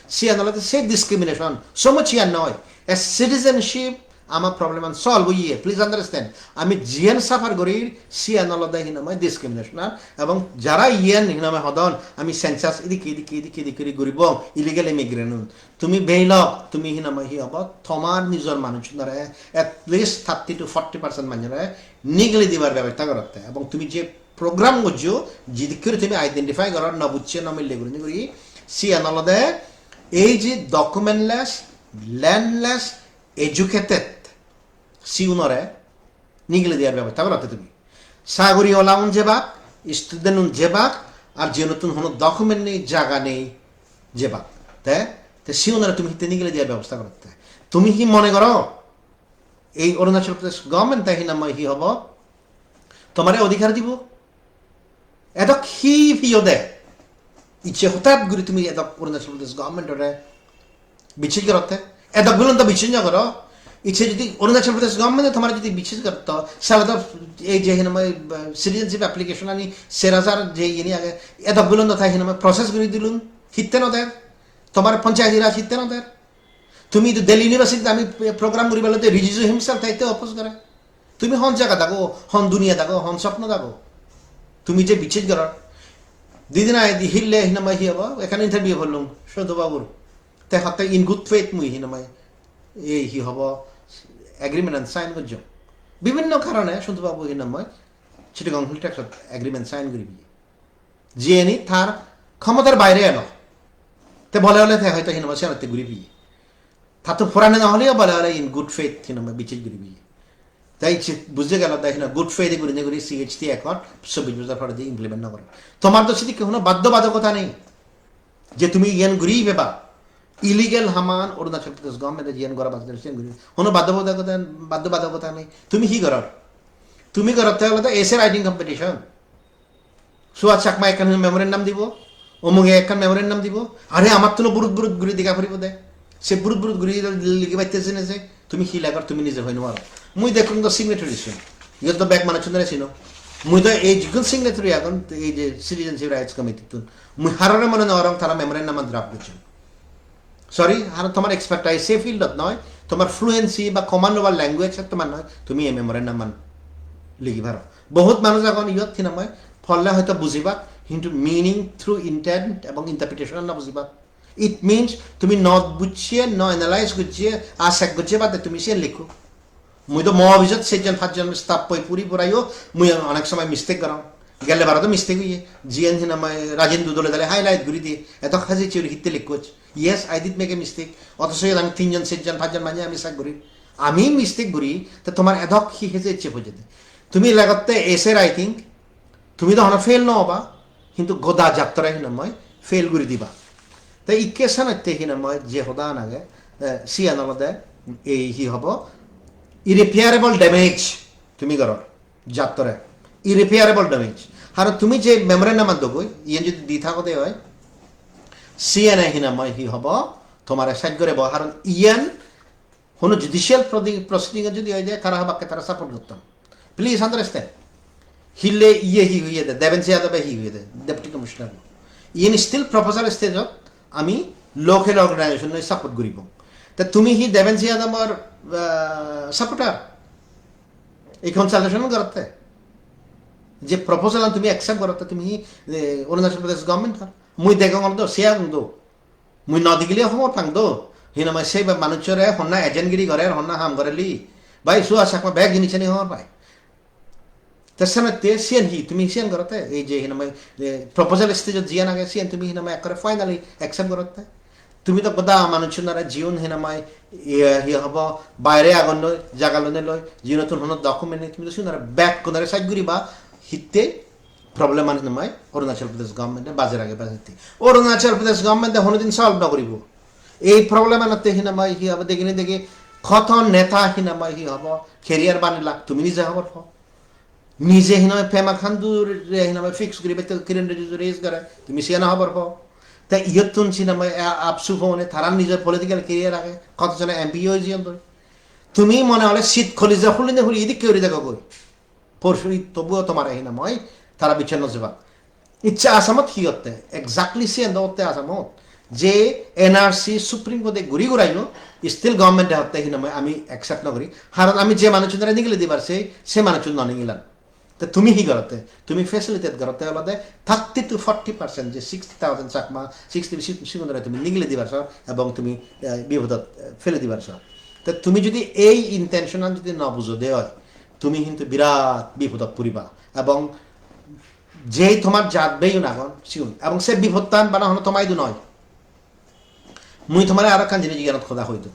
siyan olode sei discrimination, somoch siyan noi, a citizenship Ama problem an solve oye, please understand. Ami jiyen suffer gorir, siyan olode hinamai discrimination an, ebong jara iyen hinamai hodon, ami census idikke, idikke, idikke, idikke guri guribong, illegal immigrant un. Tumi beilok, tumi hinamai hi obo, tomar nijor manuchunore, at least thirty to forty percent manjore nigili dibar bebosta gorotte. Ebong tumi je program gojjo, jidikke guri tumi identify goror, no bujje, no mille gurinei guri, siyan olode ei je documentless, landless, educated, siunore nigili diyar bebosta gorotte tumi. Saguri ola un jebak, student un jebak, ar jiunottun hono document nei, jaga nei, jebak. Te, te siunore tumi hitte nigili diyar bebosta gorotte? Tumi hi mone goro? Ei Arunachal Pradesh government-e hinamai hi hobo? Tomare odhikar dibo? Edok hi piyode? Icche hotat guri tumi edok Arunachal Pradesh government-ore bichej gorotte? Edok bilon to bichej no goro. Icche jodi Arunachal Pradesh government-e tomare jodi bichej gorotto, sale to ei je hinamai, eh, citizenship application ani ser hajar je iyeni age, edok bilon to thai hinamai process guri dilun, hitte no der? Tomar Panchayati Raj hitte no der? Tumi idu Delhi University-t ami program guribar lode Rijiju himself thai te oppose gore. Tumi hon jagat ago, hon duniyat ago, hon sopnot ago? Tumi je bichej goror. Didin age di hille hinamai hi hobo? Ekkan interview gollung Sodhu babur. Te hotte in good faith mui hinamai ei hi hobo agreement an sign gojjong. Bibhinno karone Sodhu babu hinamai Chittagong Hill Tracts-ot agreement sign guribi. Jiyeni tar khomotar baire elo. Te bole bole te hoyto hinamai senotte guri piye. Tattun purane no holeyo bole bole in good faith hinamai bichej guri piye. Te icche bujje gelo de hinamai good faith gurinei guri C H T Accord chobbish bojor poredi implement no goron. Tomar to sidikke hono baddo badokota nei je tumi iyen guri peba. Illegal haman Arunachal Pradesh government-e jiyen gora badde siyen guri. Hono baddo badokota, baddo badokota nei. Tumi hi goror? Tumi gorotte olode essay writing competition. Suhas Chakma ekkan memorandum dibo, omuge ekkan memorandum dibo, are amattun burut burut guri dega poribo de. Se burut burut guri ligibatte sene se tumi hi legor tumi nije hoi no paro. Mui dekkong do signatory sun. Iyot do bek manuchunore sino. Mui do ei jigun signatory agon ei je Citizenship Rights Committee tun. Mui harore mone no gorong tara memorandum an draft gocchon. Sorry, haron tomar expertise se field-ot noi, tomar fluency ba command over language tomar noi, tumi ei memorandum an ligi paro. Bohut manuj agon iyot hinamai, porle hoyto bujibak, hintu meaning through intent ebong interpretation no bujibak. It means tumi no bujje, no analyze gojje, a check gojje bade tumi siyen likho. Mui do mo office-ot sejjon pajjon staff-oi puri purayo mui onek somoy mistake gorong. Gelle baro do mistake oye. Jiyen hinamai Rajendu dole dale highlight guri diye. Eto haji churi hitte likkoch. Yes, I did make a mistake. Othoso iyot ami tinjon, sejjon, pajjon manye ami sak guri. Ami mistake guri, te tomar edok hi hese icche pojede. Tumi legotte essay writing, tumi do hono fail no oba, hintu goda jattore hinamai fail guri diba. Te ikke senotte hinamai je hodan age, eh, siyan olode ei hi hobo, irreparable damage tumi goror jattore, irreparable damage. Haron tumi je memorandum an dogoi, iyen jodi di thagode oi, siyane hinamai hi hobo, tomare saj gorebo, haron iyen hono judicial prodi-, proceeding jodi oi de, tara habakke tara support gotton. Please understand. Hille iye hi hoye de, Devanshi Yadav-e hi hoye de, Deputy Commissioner. Iyen still proposal stage-ot, ami local organization-e support guribong. Te tumi hi Devanshi Yadav-or, ah, supporter? Ei consultation gorotte? Je proposal an tumi accept gorotte tumi hi, eh, Arunachal Pradesh government or? Mui degongor do, siang do. Mui no digile hobor pang do. Hinamai sebe manuchore honna agent giri gorer, honna ham goreli. Bhai, Suhas Chakma bek jinisani hobor pai. Te senotte siyen hi, tumi siyen gorotte, ei je hinamai, eh, proposal stage-ot jiyan age, siyen tumi hinamai ekkore finally accept gorotte. Tumi do goda manuchunore jiun hinamai, iye, hi hobo, baire agon loi, jaga loi loi, jiunottun hono document nei, tumi do siunore bekkunore side guriba, hitte problem an hinamai Arunachal Pradesh government-e baje rage baje hitte. Arunachal Pradesh government-e honodin solve no guribo. Ei problem anotte hinamai hi hobo degine degi hoto neta hinamai hi hobo career banilak, tumi nije hobor po. Nije hinamai Pema Khandu re hinamai fix guri bette Kiren Rijiju raise gore, tumi siyan hobor po. Te iyottun hinamai a-, AAPSU phone-e tara nijor political career age, hoto jone M P oi jiyon doi. Tumi mone hole sit kolija huline huli idikke guri dego goi. Porshuri tobuo tomare hinamai tara bichar no jebak. Icche Assamot hi hotte? Exactly siyen do hotte Assamot. Je N R C Supreme Court-e guri gurailo, still government-e hotte hinamai ami accept no guri. Haron ami je manuchunore nigili dibar sei, se manuchun no nigilan. Te tumi hi gorotte? Tumi facilitate gorotte olode thirty to forty percent je sixty thousand Chakma, sixty si-, sigunore tumi nigili dibar sor ebong tumi, eh, bipodot, eh, fele dibar sor. Te tumi jodi ei intention-an jodi no bujo de oi, tumi hintu birat bipodot puriba. Ebong jei tomar jat beyun agon sigun. Ebong se bipodtan bana hono toma idu noi. Mui tomare aro ekkan jinis iyanot hoda hoi dong.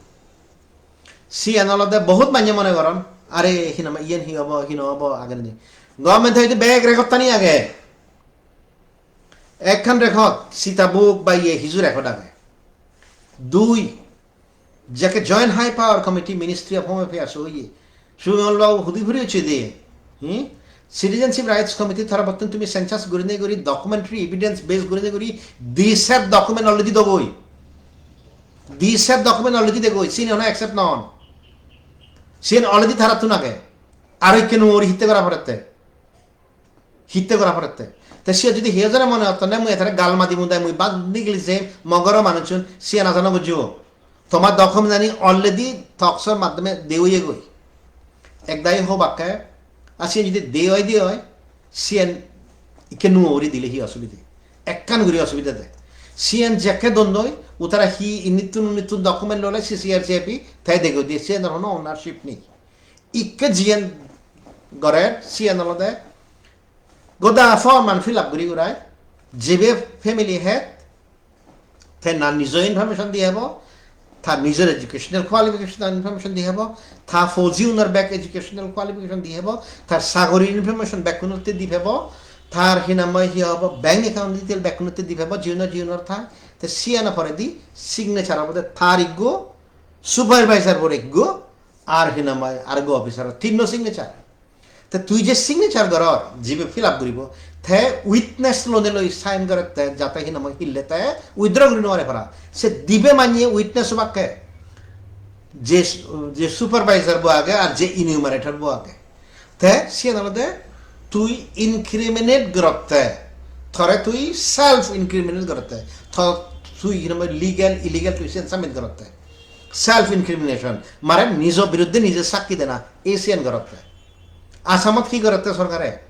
Siyan olode bohut manye mone goron, "Are, hinamai, iyen hi obo, hi no obo, age ni?" Government-e hoide bek record-tani age. Ekkan record, Sita book ba iye hiju record age. Dui, jekke Joint High Power Committee, Ministry of Home Affairs oye, Subimal babu hudi phuri ucche de, hmm? Citizenship Rights Committee tarabottun tumi census gurinei guri, documentary evidence base gurinei guri, di set document already dogoi. Di set document already degoi, sini hono accept non. Siyen already tarattun age. Aro ikke nuo guri hitte gora porette. Hitte gora porette. Te siye jodi hiyo jone mone hotto ne mui etare gal madi mudai mui bad nigili je mogoro manuchun siyan aja no bujjo. Toma document ani already talks-or maddhome de oye goi. Ek dagi hobakke, ar siyen jodi de oi de oi, siyen ikke nuo guri dile hi osubide? Ekkan guri osubide de. Siyen jekke dondoi, utara hi inittun unittun document lole C C R C A P, te degoi de, siyen hono ownership nei. Ikke jiyen gorer, siyen olode goda form an fill up guri gurai, jibe family head, te na nijo information di hebo, ta nijor educational qualification information di hebo, ta fauji unor bek educational qualification di hebo, ta sagori information bekkunotte di pebo, tar hinamai hi hobo, bank account detail bekkunotte di pebo, jiunor jiunor ta, te siyan poredi signature obode tar ikko, supervisor bor ikko, ar hinamai argo officer tinno signature. Te tui je signature goror, jibe fill up guribo, te witness lone loi sign gorette, jate hinamai hille te withdraw guri no pare para. Se dibe manye witness obakke, je, je supervisor bo age ar je enumerator bo age. Te siyen olode tui incriminate gorotte, tore tui self incriminate gorotte, to tui hinamai legal, illegal tui siyen submit gorotte. Self incrimination, mane nijo biruddhe nije sakki dena, ei siyen gorotte. Assamot hi gorotte sorkare?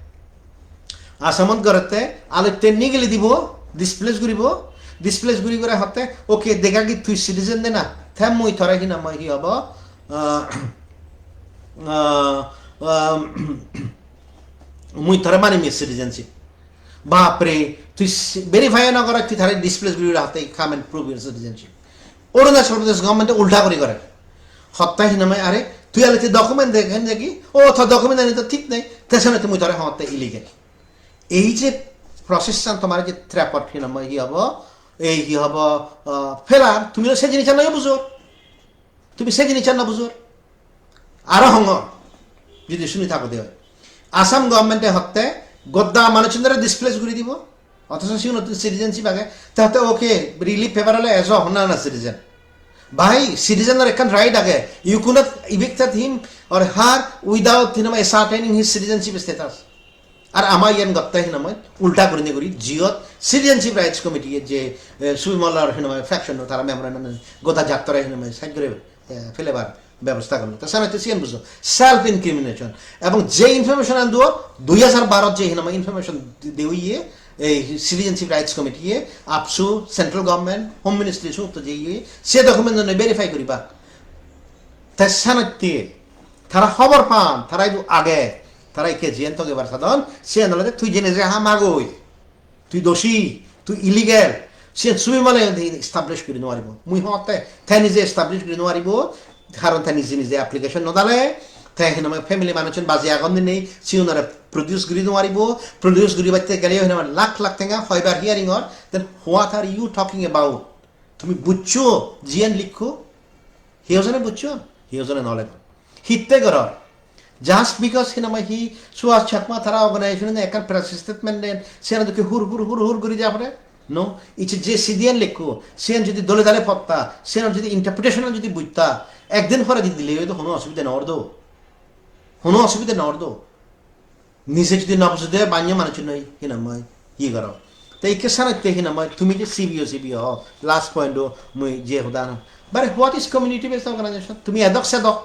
Assamot gorotte alotte nigili dibo, displace guribo, displace guri guri hotte, "Okay, dega gi tui citizen de na, te mui tore hinamai hi hobo, ah, ah, ah, mui tore mani mi citizenship." Bapre, tui si-, verify no gore, tui tare displace guri guri hotte, "Come and prove your citizenship." Arunachal Pradesh government-e ulta guri gore. Hotte hinamai, "Are, tui alotte document de, hen degi, o, to document ani to thik nei, te senotte mui tore hotte illegal." Ei je process-an tomar je trap-ot hinamai hi hobo, ei hi hobo, ah, felar, tumi to se jinissan no bujor. Tumi se jinissan no bujor. Aro hongor, jodi suni thago de oi. Assam government-e hotte goda manuchunore displace guri dibo. Othoso sigun citizenship age. Te hotte, "Okay, relief pebar ole ejo, honna honna citizen." Bhai, citizen-or ekkan right age. You could not evicted him or her without, you know, ascertaining his citizenship status. Ar ama iyan gotte hinamai ulta gurinei guri, jiyot Citizenship Rights Committee-e je, eh, Subimal-or hinamai faction-o tara memorandum goda jattore hinamai side guri, eh, felebar bebosta gorana. Te senotte siyen bujo, self incrimination. Ebong je information an duo, dui hajar barot je hinamai information de oye, ei Citizenship Rights Committee ye, AAPSU, central government, Home Ministry sotto je oye, se document ani verify guribak. Te senotte tara hobor pan, tara idu age, tara ikke jiyen togebar sadon, siyen olode tui jene je ha magoi. Tui doshi, tui illegal. Siyen Subimale establish guri nuaribo. Mui hotte, te nije establish guri nuaribo. Karon te nije nije application no dale, te hinamai family manuchun baji agon dinei, siunore produce guri nuaribo. Produce guri batte gele hinamai lakh lakh tenga hoibar hearing or. Then what are you talking about? Tumi buccho, jiyan likho? Hiyojone buccho? Hiyojone no lego. Hitte goror? Just because hinamai hi Suhas Chakma tara organization-e ekkan press statement den, siyan dokke hur hur hur hur guri ja pore? No, iche je sidiyan lekko, siyan jodi dole dale potta, siyan jodi interpretation jodi bujta, ekdin pore jodi dile hoito hono osubide no ordo. Hono osubide no ordo. Nije jodi no bujode banyo manuchun noi hinamai hi goro. Te ikke sanatte hinamai tumi je C B O, C B O, last point o mui je hoda na. But what is community based organization? Tumi edok sedok.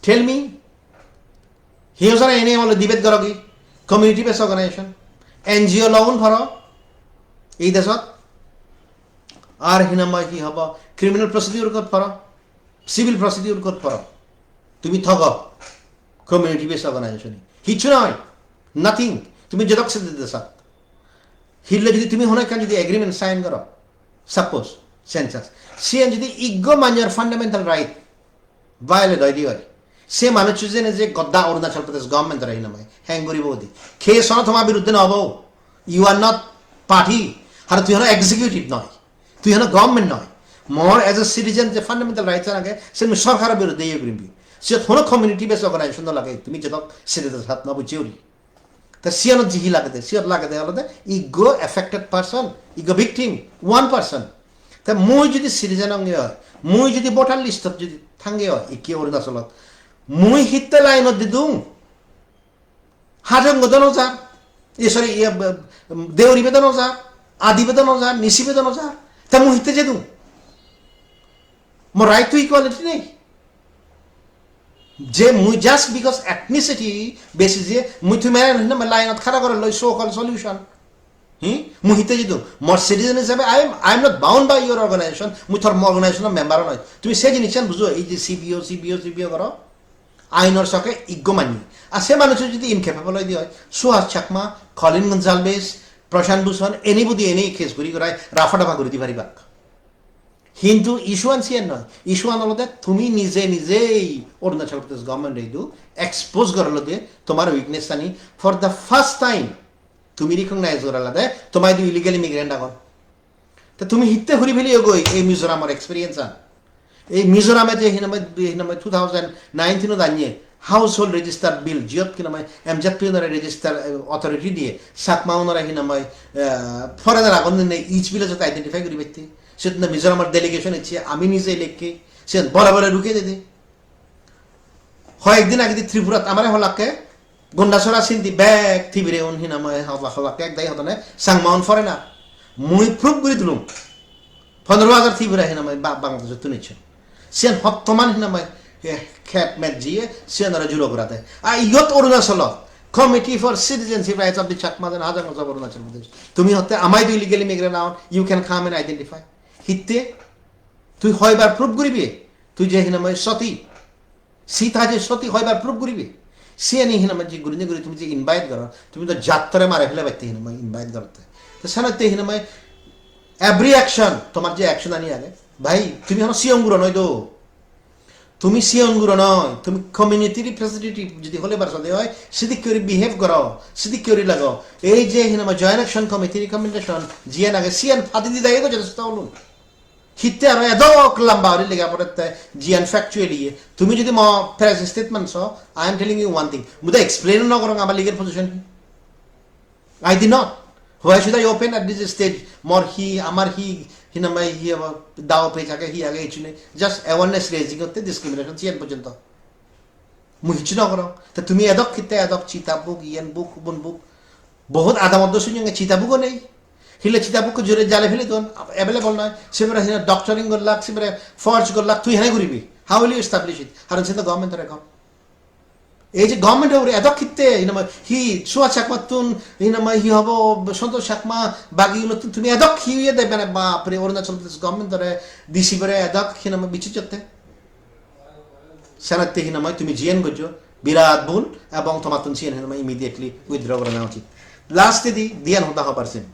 Tell me, hiyojone ene ole debate gorogi, community based organization, N G O law un poro, ei desot, ar hinamai hi hobo, criminal procedure code poro, civil procedure code poro, tumi thogo, community based organization. Hissu noi, nothing, tumi jedok sede desat. Hille jodi tumi hono ekkan jodi agreement sign goro, suppose, census, siyen jodi iggo manyor fundamental right, violate oide oi. Se manuccho jene je godda Arunachal Pradesh government ore hinamai hang guribo udi. Case hono toma biruddhe no obo. You are not party. Ar tui hono executive noi. Tui hono government noi. Mor as a citizen je fundamental rights age, se mui sorkar biruddhe iye gurim bi. Siyot hono community based organization no lage. Tumi jedok citizen sat no bujje uri. Te siyanot jihi lagede, siyot lagede olode iggo affected person, iggo victim, one person. Te mui jodi citizen onge oi, mui jodi voter list-ot jodi thange oi, ikke Arunachalot, mui hitte line-ot didung? Hajong bedo no jar, e, sorry, iye, b-, Deuri bedo no jar, Adi bedo no jar, Nisi bedo no jar, te mui hitte jedung? Mor right to equality nei? Je mui just because ethnicity basis e mui tumi line-ot khara gore loi so called solution. Hi? Mui hitte jidung? Mor citizen hisebe I am, I am not bound by your organization. Mui tor organization member noi. Tumi se jinissan bujo, ei je C B O, C B O, C B O goro. Ainor soke iggo mani. Ar se manuj jodi incapable oi di oi, Suhas Chakma, Colin Gonsalves, Prashant Bhushan, anybody, any case guri gurai rafa dafa guri di paribak. Hintu issue an siyan noi. Issue an olode tumi nije nijei Arunachal Pradesh government e idu expose gorolode tomar weakness ani for the first time tumi recognize gorolode toma idu illegal immigrant agon. Te tumi hitte huri peliyo goi ei Mizoramor experience an? Ei Mizoram e je hinamai, hinamai two thousand nineteen ot anye household register bill, jiyot hinamai M Z P unore register, eh, authority diye, Chakma unore hinamai, eh, foreigner agon ne each village ot identify guri bette. Siyot na Mizoramor delegation ecche, ami nije elekke, siyan bore bore ruke dede. Hoyek din agedi Tripurat amare holakke, Gondasora sindi bek Tibire un hinamai hola-, holakke ek dagi hodone, Changma un foreigner. Mui proof guri dulung. Pondro hajar Tibire hinamai ba-, Bangladesh-ottun ecchon. Siyan hottoman hinamai, eh, khet met jiye, siyan aro juro gorade. A iyot Arunachalot, Committee for Citizenship Rights of the Chakmas and Hajongs of Arunachal Pradesh. Tumi hotte amai do illegal immigrant agon, you can come and identify. Hitte? Tui hoibar proof guribi? Tui je hinamai soti, Sita je soti hoibar proof guribi? Siyani hinamai je gurinei guri tumi je invite goror, tumi do jattore mare fele batte hinamai invite gorotte. Te senotte hinamai every action, tomar je action ani age, bhai, tumi hono sigon guro noi do. Tumi sigon guro noi, tumi community representative jodi hole bar sode oi, sidikke guri behave goro, sidikke guri lago. Ei je hinamai Joint Action Committee recommendation, jiyan age, siyan padi di dai do jotesto olun. Hitte aro edok lamba guri lega porette, jiyan factually ye. Tumi jodi mo press statement so, I am telling you one thing. Mui do explain no gorong amar legal position hi. I did not. Why should I open at this stage? Mor hi, amar hi, hinamai hi, aba, dao pej age, hi age, hichu nei. Just awareness raising otte discrimination siyan porjonto. Mui hichu no gorong. Te tumi edok hitte edok chita buk, iyan buk, hubun buk. Bohut adamot do sunyonge chita bugo nei. Hille chita bukko jure jale fele don, available noi. Sibere hine doctoring gollak, sibere forge gollak, tui hene guribi. How will you establish it? Haron sen do government-or ekko. Ei je government-or ugure edok hitte, hinamai hi Suhas Chakmattun, hinamai hi hobo Santosh Chakma, bagi unottun tumi edok hi oye de, mane bapre, Arunachal Pradesh government-ore, D C-bore edok hinamai bichchej jotte. Senotte hinamai tumi jiyen gojjo, birat bhul, ebong tomattun siyen hinamai immediately withdraw gorana uchit. Last-edi diyan hoda hobar sen.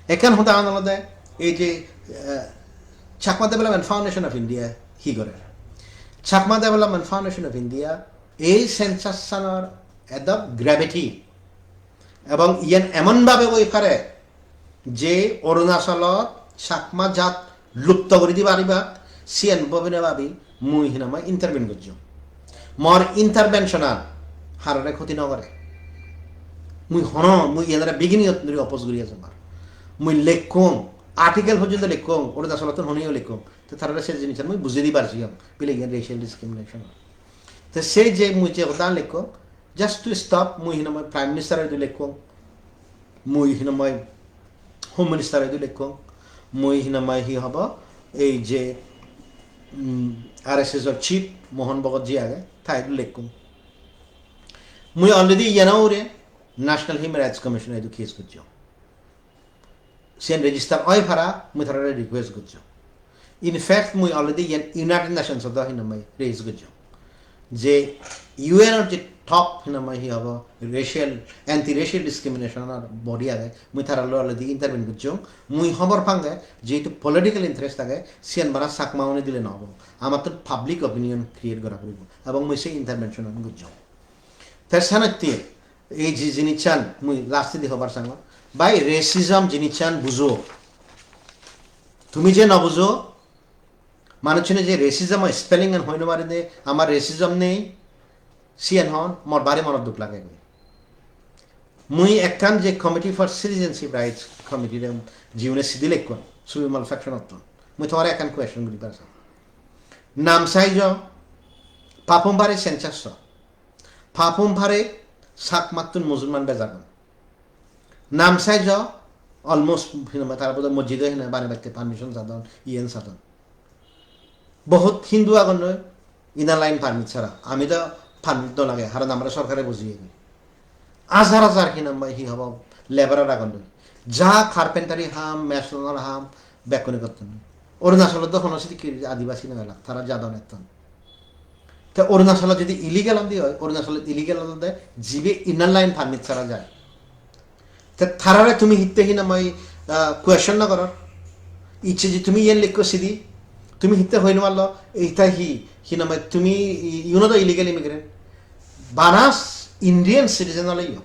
Ekkan hoda an olode ei je, eh, Chakma Development Foundation of India hi gorer? Chakma Development Foundation of India ei census-anor edok gravity ebong iyen emon bhabe oi pare je Arunachalot Chakma jat lupto guri di paribak, siyen bobine babi mui hinamai intervene gojjong. Mor intervention-an harore khoti no gore. Mui hono, mui iyenore beginning-ot dhuri oppose guri ejongor. Mui lekkong, article porjonto lekkong, Arunachalottun honeyo lekkong. Te tarare se jinissan mui bujei dibar jiyong, bile iyen racial discrimination. Te se je mui je hoda lekkong, just to stop, mui hinamai Prime Minister-ore idu lekkong, mui hinamai Home Minister-ore idu lekkong, mui hinamai hi hobo, ei je, mm, R S S-or chief Mohan Bhagat ji age, ta idu lekkong. Mui already iyano ugure National Human Rights Commission-o idu case gojjong. Siyen register oi para, mui tarare request gojjong. In fact, mui already iyen United Nations-ot hinamai raise gojjong. Je U N-or je top hinamai hi hobo racial, anti-racial discrimination-or body age, mui taraloi already intervene gojjong. Mui hobor pange, jehetu political interest age, siyen bana Chakma-une dile no obo. Amattun public opinion create gora puribo. Ebong mui se intervention-an gojjong. Te senotte ei je jinissan mui last-edi hobar sangor, bhai, racism jinissan bujo. Tumi je no bujo, manuchchune je racism spelling-an hoi no parede, amar racism nei, siyen hon, mor bari monot duk lage goi. Mui ekkan je Committee for Citizenship Rights Committee-re jiune sidi lekkon, Subimal faction-ottun. Mui tomare ekkan question guribar sang. Namsai jo, Papum Pare census so. Papum Pare Chakmattun Musulman bej agon. Namsai jo almost hinamai tara bodo mosjido hinamai banebatte permission sadon, iyen sadon. Bohut Hindu agonnoi inner line permit sara. Ami do permit no lage, haron amare sorkare bujiyegi. Hajar hajar hinamai hi hobo laborer agonnoi. Ja carpentry ham, mason-or ham, bekkune gotton. Arunachalot do hono sedokke Adibasi no elak, tara jadon etton. Te Arunachalot jodi illegal ondi oi, Arunachalot illegal olode jibe inner line permit sara jai. Te tarare tumi hitte hinamai, ah, question no goror? Icche je tumi iyen likko sidi, tumi hitte hoi no parlo, eta hi, hinamai tumi i-, you know the illegal immigrant? Bana Indian citizen oleyo.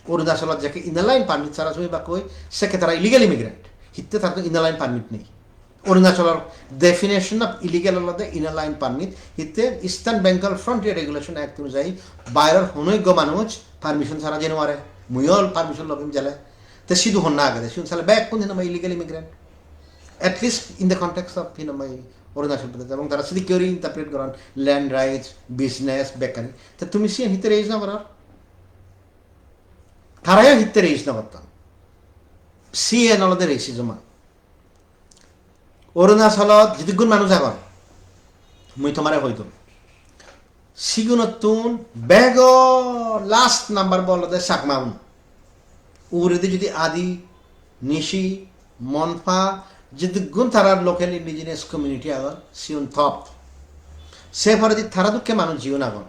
Arunachalot jekke inner line permit sara sumi bakkoi, sekke tara illegal immigrant. Hitte tar to inner line permit nei. Arunachalor definition of illegal olode inner line permit. Hitte Eastern Bengal Frontier Regulation Act onujayi bairor hono ekko manuj permission sara jei no pare. Muiyo permission logim jele. Te sidu honna agede, sigun sale bekkun hinamai illegal immigrant. At least in the context of hinamai Arunachal Pradesh. Ebong tara sedokke guri interpret goron land rights, business, bekkani. Te tumi siyen hitte raise no goror? Tarayo hitte raise no gotton? Siyen olode racism. Arunachalot jidukkun manuj agon, mui tomare hoi dun. Sigunottun bego last number bo olode Chakmaun. Uguredi jodi Adi, Nyishi, Monpa, jidukkun tarar local indigenous community agon, siun top. Se poredi tara dokke manuj jiun agon.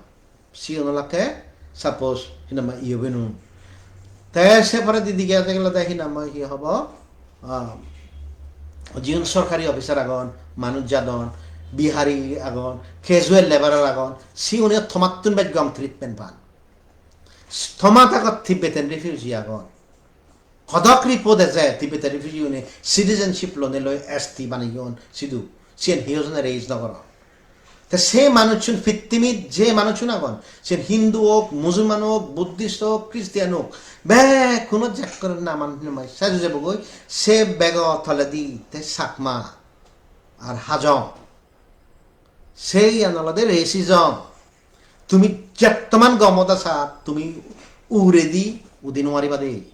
Siun olakke suppose hinamai iyobenun. Te se poredi dige age olode hinamai hi hobo? Ah, jiun sorkari officer agon, manuj jadon, Bihari agon, casual laborer agon, siune tomattun bej gom treatment pan. Tomat agot Tibetan refugee agon. Hodok report eje Tibetan refugee une citizenship lonei loi S T baneyon sidu. Siyen hi hojone raise no goron. Te se manuchun pittimit je manuchun agon, siyen Hindu ok, Musulman ok, Buddhist ok, Christian ok, bekkuno jekkore naman hinamai seju jebogoi, se bego toledi te Chakma ar Hajong. Se iyan olode racism. Tumi jettoman gomot asa, tumi uguredi udi no pariba de.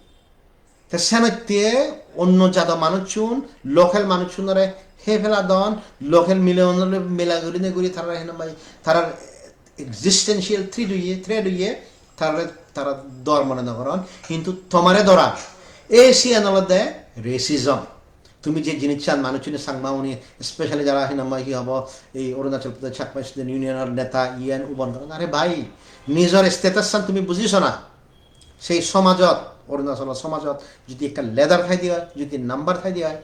Te senotte onno jado manuchun, local manuchunore hei peladon, local mileunore mela gurinei guri tarar hinamai, tarar existential threat oye, threat oye, tarare tara dor mone no goron, hintu tomare dorar. Ei siyan olode racism. Tumi je jinissan manuchune, Changmaune, especially jara hinamai hi hobo, ei Arunachal Pradesh Chakma Student Union-or neta iyan ubon goron. Are bhai, nijor status-san tumi bujiso na? Sei somajot, Arunachalo somajot jodi ekka leader thaide oi, jodi number thaide oi,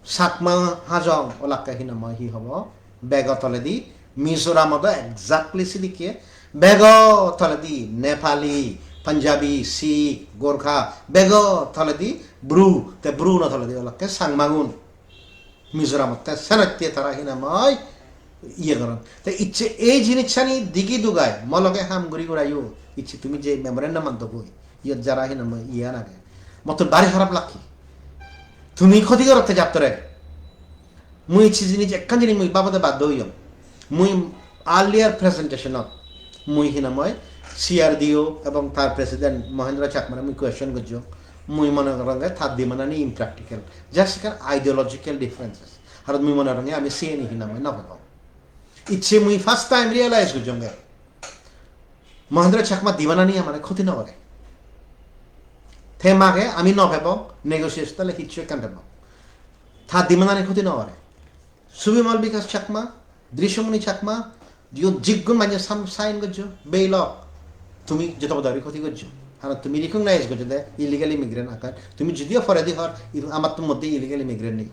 Chakma, Hajong olakke hinamai hi hobo, bego toledi, Mizoramot o exactly sidikke, bego toledi Nepali, Punjabi, Sikh, Gorkha, bego toledi Bru, te Bru no toledi olakke Changmagun. Mizoramot te senotte tara hinamai iye goron. Te icche ei jinissani digi dugai, mo loge ham guri gurayo, icche tumi je memorandum an dogoi, iyot jara hinamai iyan age. Mottor bari harap lagge. Tumi khoti gorotte jattore. Mui icche jinis, ekkan jinis mui babode baddo oyong. Mui earlier presentation-ot mui hinamai C R D O ebong tar president Mohendra Chakmare mui question gojjong. Mui mone goronge tar demand-ani impractical. Just ekkan ideological differences. Ar mui mone goronge ami siyeni hinamai no pebong. Icche mui first time realize gojjonge. Mohendra Chakma demand-ani amare khoti no gore. Te mage ami no pebong, negotiation tale hissu ekkan pebong. Tar demand-ani khoti no gore. Subimal Bikash Chakma, Drishyamuni Chakma, iyot jiggun manye sam sign gojjo, beilok. Tumi joto bodori khoti gojjo. Haron tumi recognize gojjo de illegal immigrant agon. Tumi judiyo poredi hor, il-, amattun moddhe illegal immigrant nei.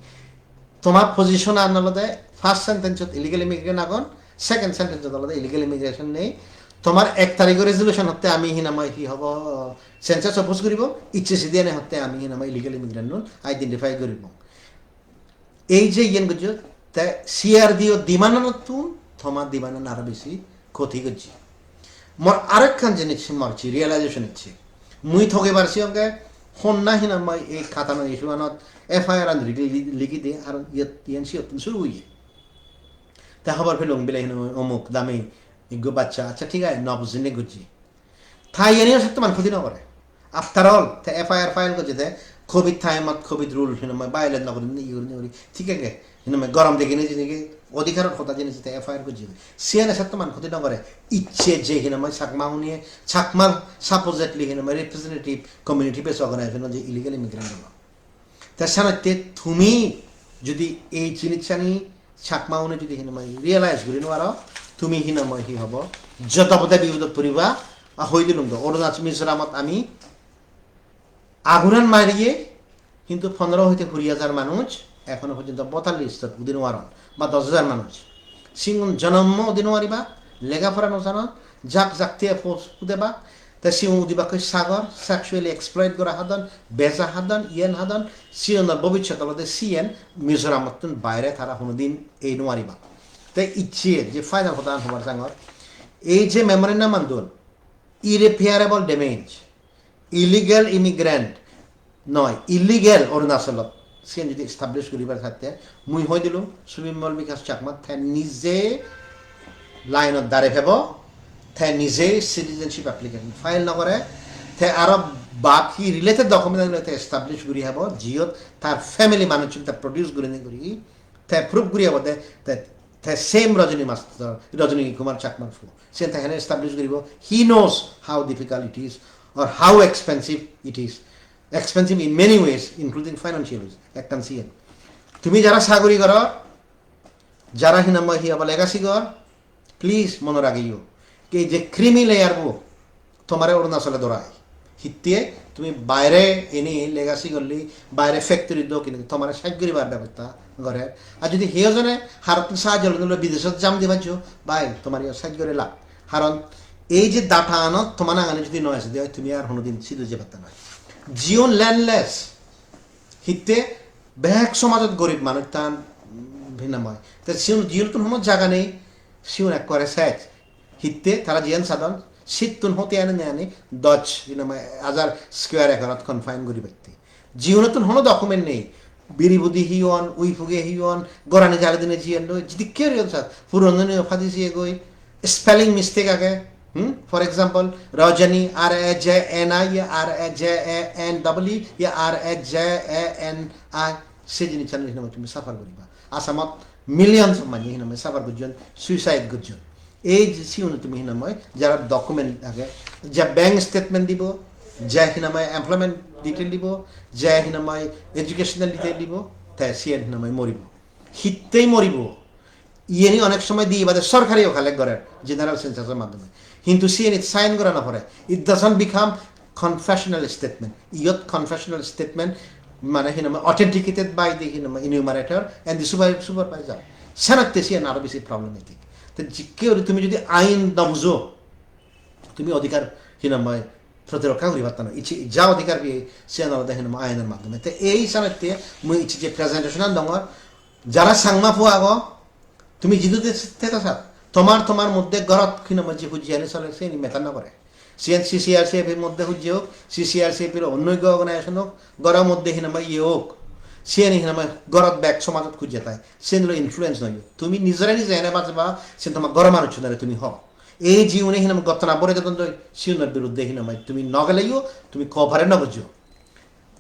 Tomar position an olode first sentence ot illegal immigrant agon, second sentence ot olode illegal immigration nei. Tomar ek tarikh resolution hotte ami hinamai hi hobo, census oppose guribo, icche sidiyane hotte ami hinamai illegal immigrant nun identify guribo. Ei je iyen gojjo, te C R D O demand anottun toma demand an aro besi khoti gojje. Mor arekkan jinis mor chi realization icche. Mui thogebar siyonge honna hinamai ei Katano issue anot F I R an ligi, ligi de ar iyot iyen siyottun suru oye. Te hobor pelung bile hinamai omuk dami iggo baccha, accha thik age, no bujine gojje. Ta iyeniyo settoman khoti no gore. After all, te F I R file gojje de, covid time ot covid rule hinamai violate no gurinei, iye gurinei guri, thik age, hinamai gorom degine jinike odhikaror hoda jinise te F I R gojje. Siyene settoman khoti no gore. Icche je hinamai Chakma uniye, Chakma supposedly hinamai representative community based organization je illegal immigrant holo. Te senotte tumi jodi ei jinissani Chakma une jodi hinamai realize guri no paro, tumi hinamai hi hobo, joto pode bipodot puriba. A hoi dilung do, Arunachal Mizoramot ami aguran mariye, hintu pondro hoite kuri hajar manuj ekhono porjonto voter list-ot udi no paron, ba dos hajar manuj. Sigun jonommo udi no pariba, lega pora no janon, jak jaktiye post udebak, te sigun udibakkoi sagor, sexually exploit gora hadon, beja hadon, iyen hadon, sigunor bobissot olode siyen Mizoramottun baire tara honodin ei no paribak. Te icche je final hodan hobar sangor, ei je memorandum an don, irreparable damage, illegal immigrant noi, illegal Arunachalot, siyen jodi establish guribar satte, mui hoi dilung, Subimal Bikash Chakma, te nije line-ot dare pebo, te nije citizenship application file no gore, te aro baki related document agile te establish guri hebo, jiyot tar family manuchun te produce gurinei guri, te proof guri hebo de, te, te same Rajani Master, Rajani Kumar Chakmar fu. Siyen te hene establish guribo. He knows how difficult it is or how expensive it is. Expensive in many ways, including financial ways. Ekkan siyen. Tumi jara sagori goror, jara hinamai hi aba legacy gor, please mone ragiyo. Ei je creamy layer bo, tomare Arunachale dorai. Hitte tumi baire ini legacy gorli, baire factory do kini tomare saj guribar bebosta gore. Ar jodi hiyo jone harottun sahajjo loi bideshot jam di pajjo, bhai, tomare yo saj gore lab. Karon ei je data anot toma nangani jodi no ese de oi, tumi ar honodin sidu je patta noi. Jiun landless, hitte bek somajot gorib manuj tan, mm, hinamai. Te siun jiunottun hono jaga nei, siun ekkore sej. Hitte tara jiyan sadon, sittun hote ani ne ani doj, hinamai, hajar square acre-ot confine guri batte. Jiunottun hono document nei. Biri budi hi hon, ui puge hi hon, gorani jale dine jiyan loi, jidikke guri hon sat, puron dine padi jiye goi, spelling mistake age, Hmm? For example, Rajani, R A J N I, ya R A J A N W, ya R A J A N I, se jinissan hinamai tumi suffer guriba. Assamot millions of manye hinamai suffer gojjon, suicide gojjon. Ei je sigun tumi hinamai jara document age, je bank statement dibo, je hinamai employment detail dibo, je hinamai educational detail dibo, te siyen hinamai moribo. Hittei moribo? Iyeni onek somoy diye bade sorkareyo collect gorer general census-or maddhome. Hintu siyenit sign gora no pore. It doesn't become confessional statement. Iyot confessional statement mane hinamai authenticated by the hinamai enumerator and the super-, supervisor. Senotte siyen aro besi problematic. Te jikke guri tumi jodi ain no bujo, tumi odhikar hinamai protirokka guri patta na. Icche ja odhikar peye siyan olode hinamai ainor maddhome. Te ei senotte mui icche je presentation an dongor, jara Changma po ago, tumi jidu te, te ta sat, tomar, tomar moddhe gorot hinamai je hujjiyani sole seni matter no gore. Siyan C C R C F-er moddhe hujje ok, C C R C F-er onno ekko organization ok, goro moddhe hinamai iye ok, siyani hinamai gorot bek somajot hujje tai, siyan loi influence noi. Tumi nijore nije ene bajeba, siyan tomar goro manuchunore tumi ho. Ei jiune hinamai gottona bore jadon doi, siunor biruddhe hinamai tumi no geleyo, tumi cooperate no gojjo.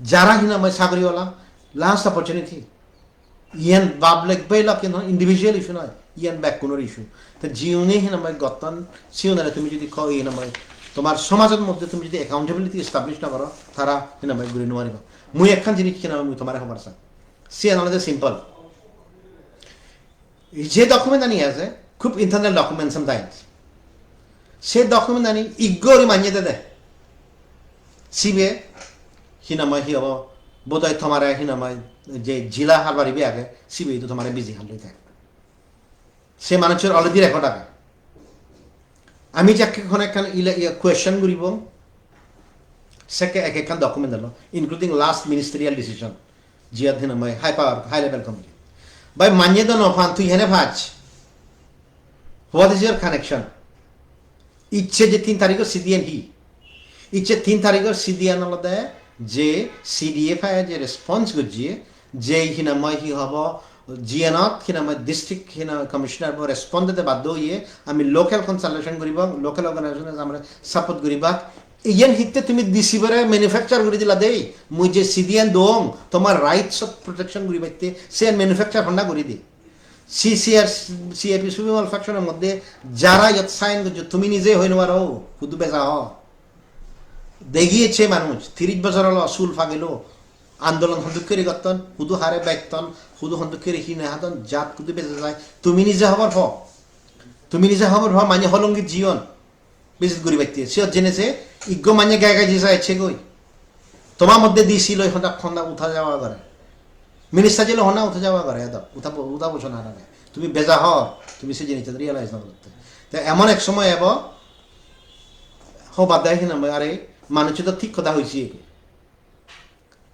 Jara hinamai sagoriwala, last opportunity. Iyan public bhei lok, iyan individual issue noi, iyan bekkunor issue. Te jiune hinamai gotton, siunore tumi jodi ko hinamai tomar somajor moddhe tumi jodi accountability establish no goro, tara hinamai guri no pariba. Mui ekkan jinis hinamai mui tomare hobar sang. Siyan olode simple. Ei je document ani age, khub internal document sometimes. Se document ani iggo guri manye dede. Sibe hinamai hi hobo, bodoi tomare hinamai je jila harbar ibe age, sibe idu tomare biji halloi thai. Se manuchor already record age. Ami jekke hono ekkan ile, iye, question guribong, sekke ek ekkan document elo, including last ministerial decision, jiyot hinamai high power, high level committee. Bhai, manye do no pan, tui hene paj? What is your connection? Icche je tin tarikor C D N hi? Icche tin tarikor C D N olode je C D F I je response gojje, je hinamai hi hobo, jiyanot hinamai district hina commissioner bo respond dite baddo oye, ami local consultation guribong, local organization amare support guribak. Iyen hitte tumi D C bore manufacture guri dila dei, mui je C D N dong, tomar rights of protection guribatte, siyen manufacture honna guri di. C C R, C A P Subimal faction-or moddhe jara iyot sign gojjo, tumi nije hoi no paro, hudu beja ho. Degi ecche manuj, tiris bojor olo, sul pagelo, andolon hondokkeri gotton, hudu hare betton, hudu hondokkeri hine hadon, jat hudu beja jai, tumi nije hobor po. Tumi nije hobor po, manye holongit jiyon. Visit guribatte. Siyot jeinei se iggo manye gai gai jei jai ecche goi. Tomar moddhe D C loi honda, honda utha jawa gore. Minister je loi honda utha jawa gore edo. Utha bo-, utha bochon ar age. Tumi beja ho, tumi se jinissan realize no gorotte. Te emon ek somoy ebo, hobar dai hinamai, are manuccho do thik hoda hoiche.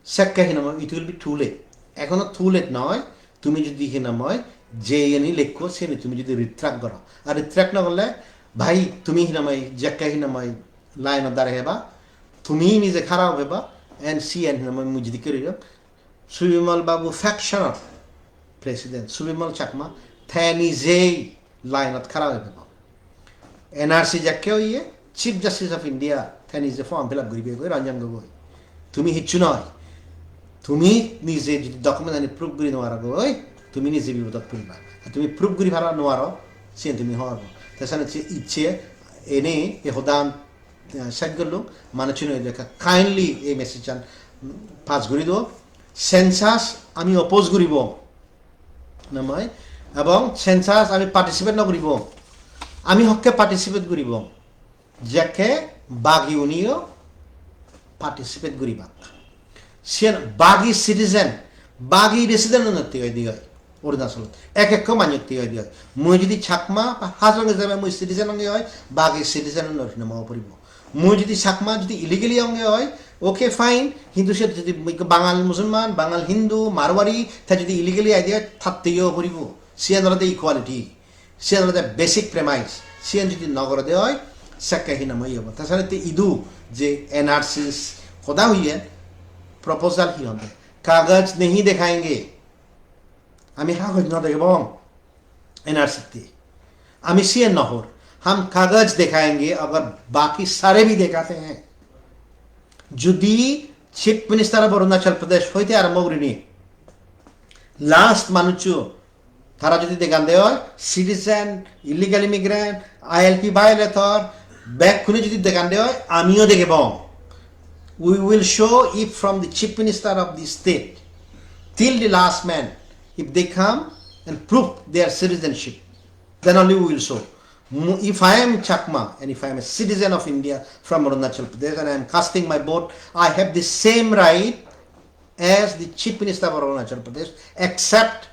Sekke hinamai, it will be too late. Ekhono too late noi, tumi jodi hinamai je iyeni lekko, siyeni tumi jodi retract goro. Ar retract no gorle, bhai, tumi hinamai, jekke hinamai line-ot dare heba, tumi nije khara heba, and siyen hinamai mui jodi keri ro, Subimal Babu faction-or president, Subimal Chakma, te nijei line-ot khara oi pebo. N R C jekke oye, Chief Justice of India, te nije form fill up guribe goi Ranjan Gogoi. Tumi hicchu noi. Tumi nije jodi document ani proof guri no paro goi, tumi nije bipodot puriba. Ar tumi proof guri paro no paro, siyen tumi hobor po. Te senotte icche ene e hodan, eh, sej gollung, manuchchune ekka kindly ei message-an, mm, pass guri do. Census ami oppose guribong. Namai, ebong census ami participate no guribong. Ami hokke participate guribong? Jekke bagi uniyo participate guribak. Siyen bagi citizen, bagi resident unotte oide oi. Arunachalot ek ekko manjotte oide oi. Mui jodi Chakma ba Hajong ijebe mui citizen onge oi, bagi citizen unor hinamai puribo. Mui jodi Chakma jodi illegally onge oi, okay, fine, hintu se jodi mui ekko Bangal Musulman, Bangal Hindu, Marwari, te jodi illegally aide oi, tatteyo puribo. Siyan olode equality. Siyan olode basic premise. Siyan jodi no gorede oi, sekke hinamai obo. Ta sale te idu je N R C hoda hoye, proposal hi honde? Kagaj nahi dikhayenge. Ami hagoj no degebong N R C te. Ami siyen no hor. हम कागज दिखाएंगे अगर बाकी सारे भी दिखाते हैं। Jodi Chief Minister of Arunachal Pradesh hoite arambho gurinei last manuccho tara jodi degan de oi, citizen, illegal immigrant, I L P violator, bekkune jodi degan de oi, amiyo degebong. We will show it from the Chief Minister of the state till the last man. If they come and prove their citizenship, then only we will show. If I am Chakma and if I am a citizen of India from Arunachal Pradesh and I am casting my vote, I have the same right as the Chief Minister of Arunachal Pradesh, except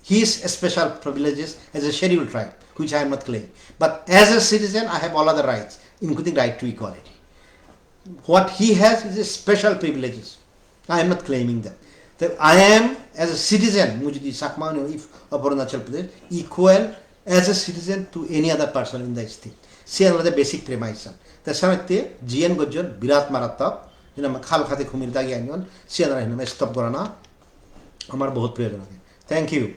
his special privileges as a scheduled tribe, which I am not claiming. But as a citizen, I have all other rights, including right to equality. What he has is a special privileges. I am not claiming them. That I am, as a citizen, mui jodi Chakma, if of Arunachal Pradesh, equal as a citizen to any other person in the state. Siyan olode basic premise an. Te senotte jiyen gojjon birat marattok, hinam khal khati khumir dagi anyon, siyan aro hinam stop gorana amar bohut proyojon age. Thank you.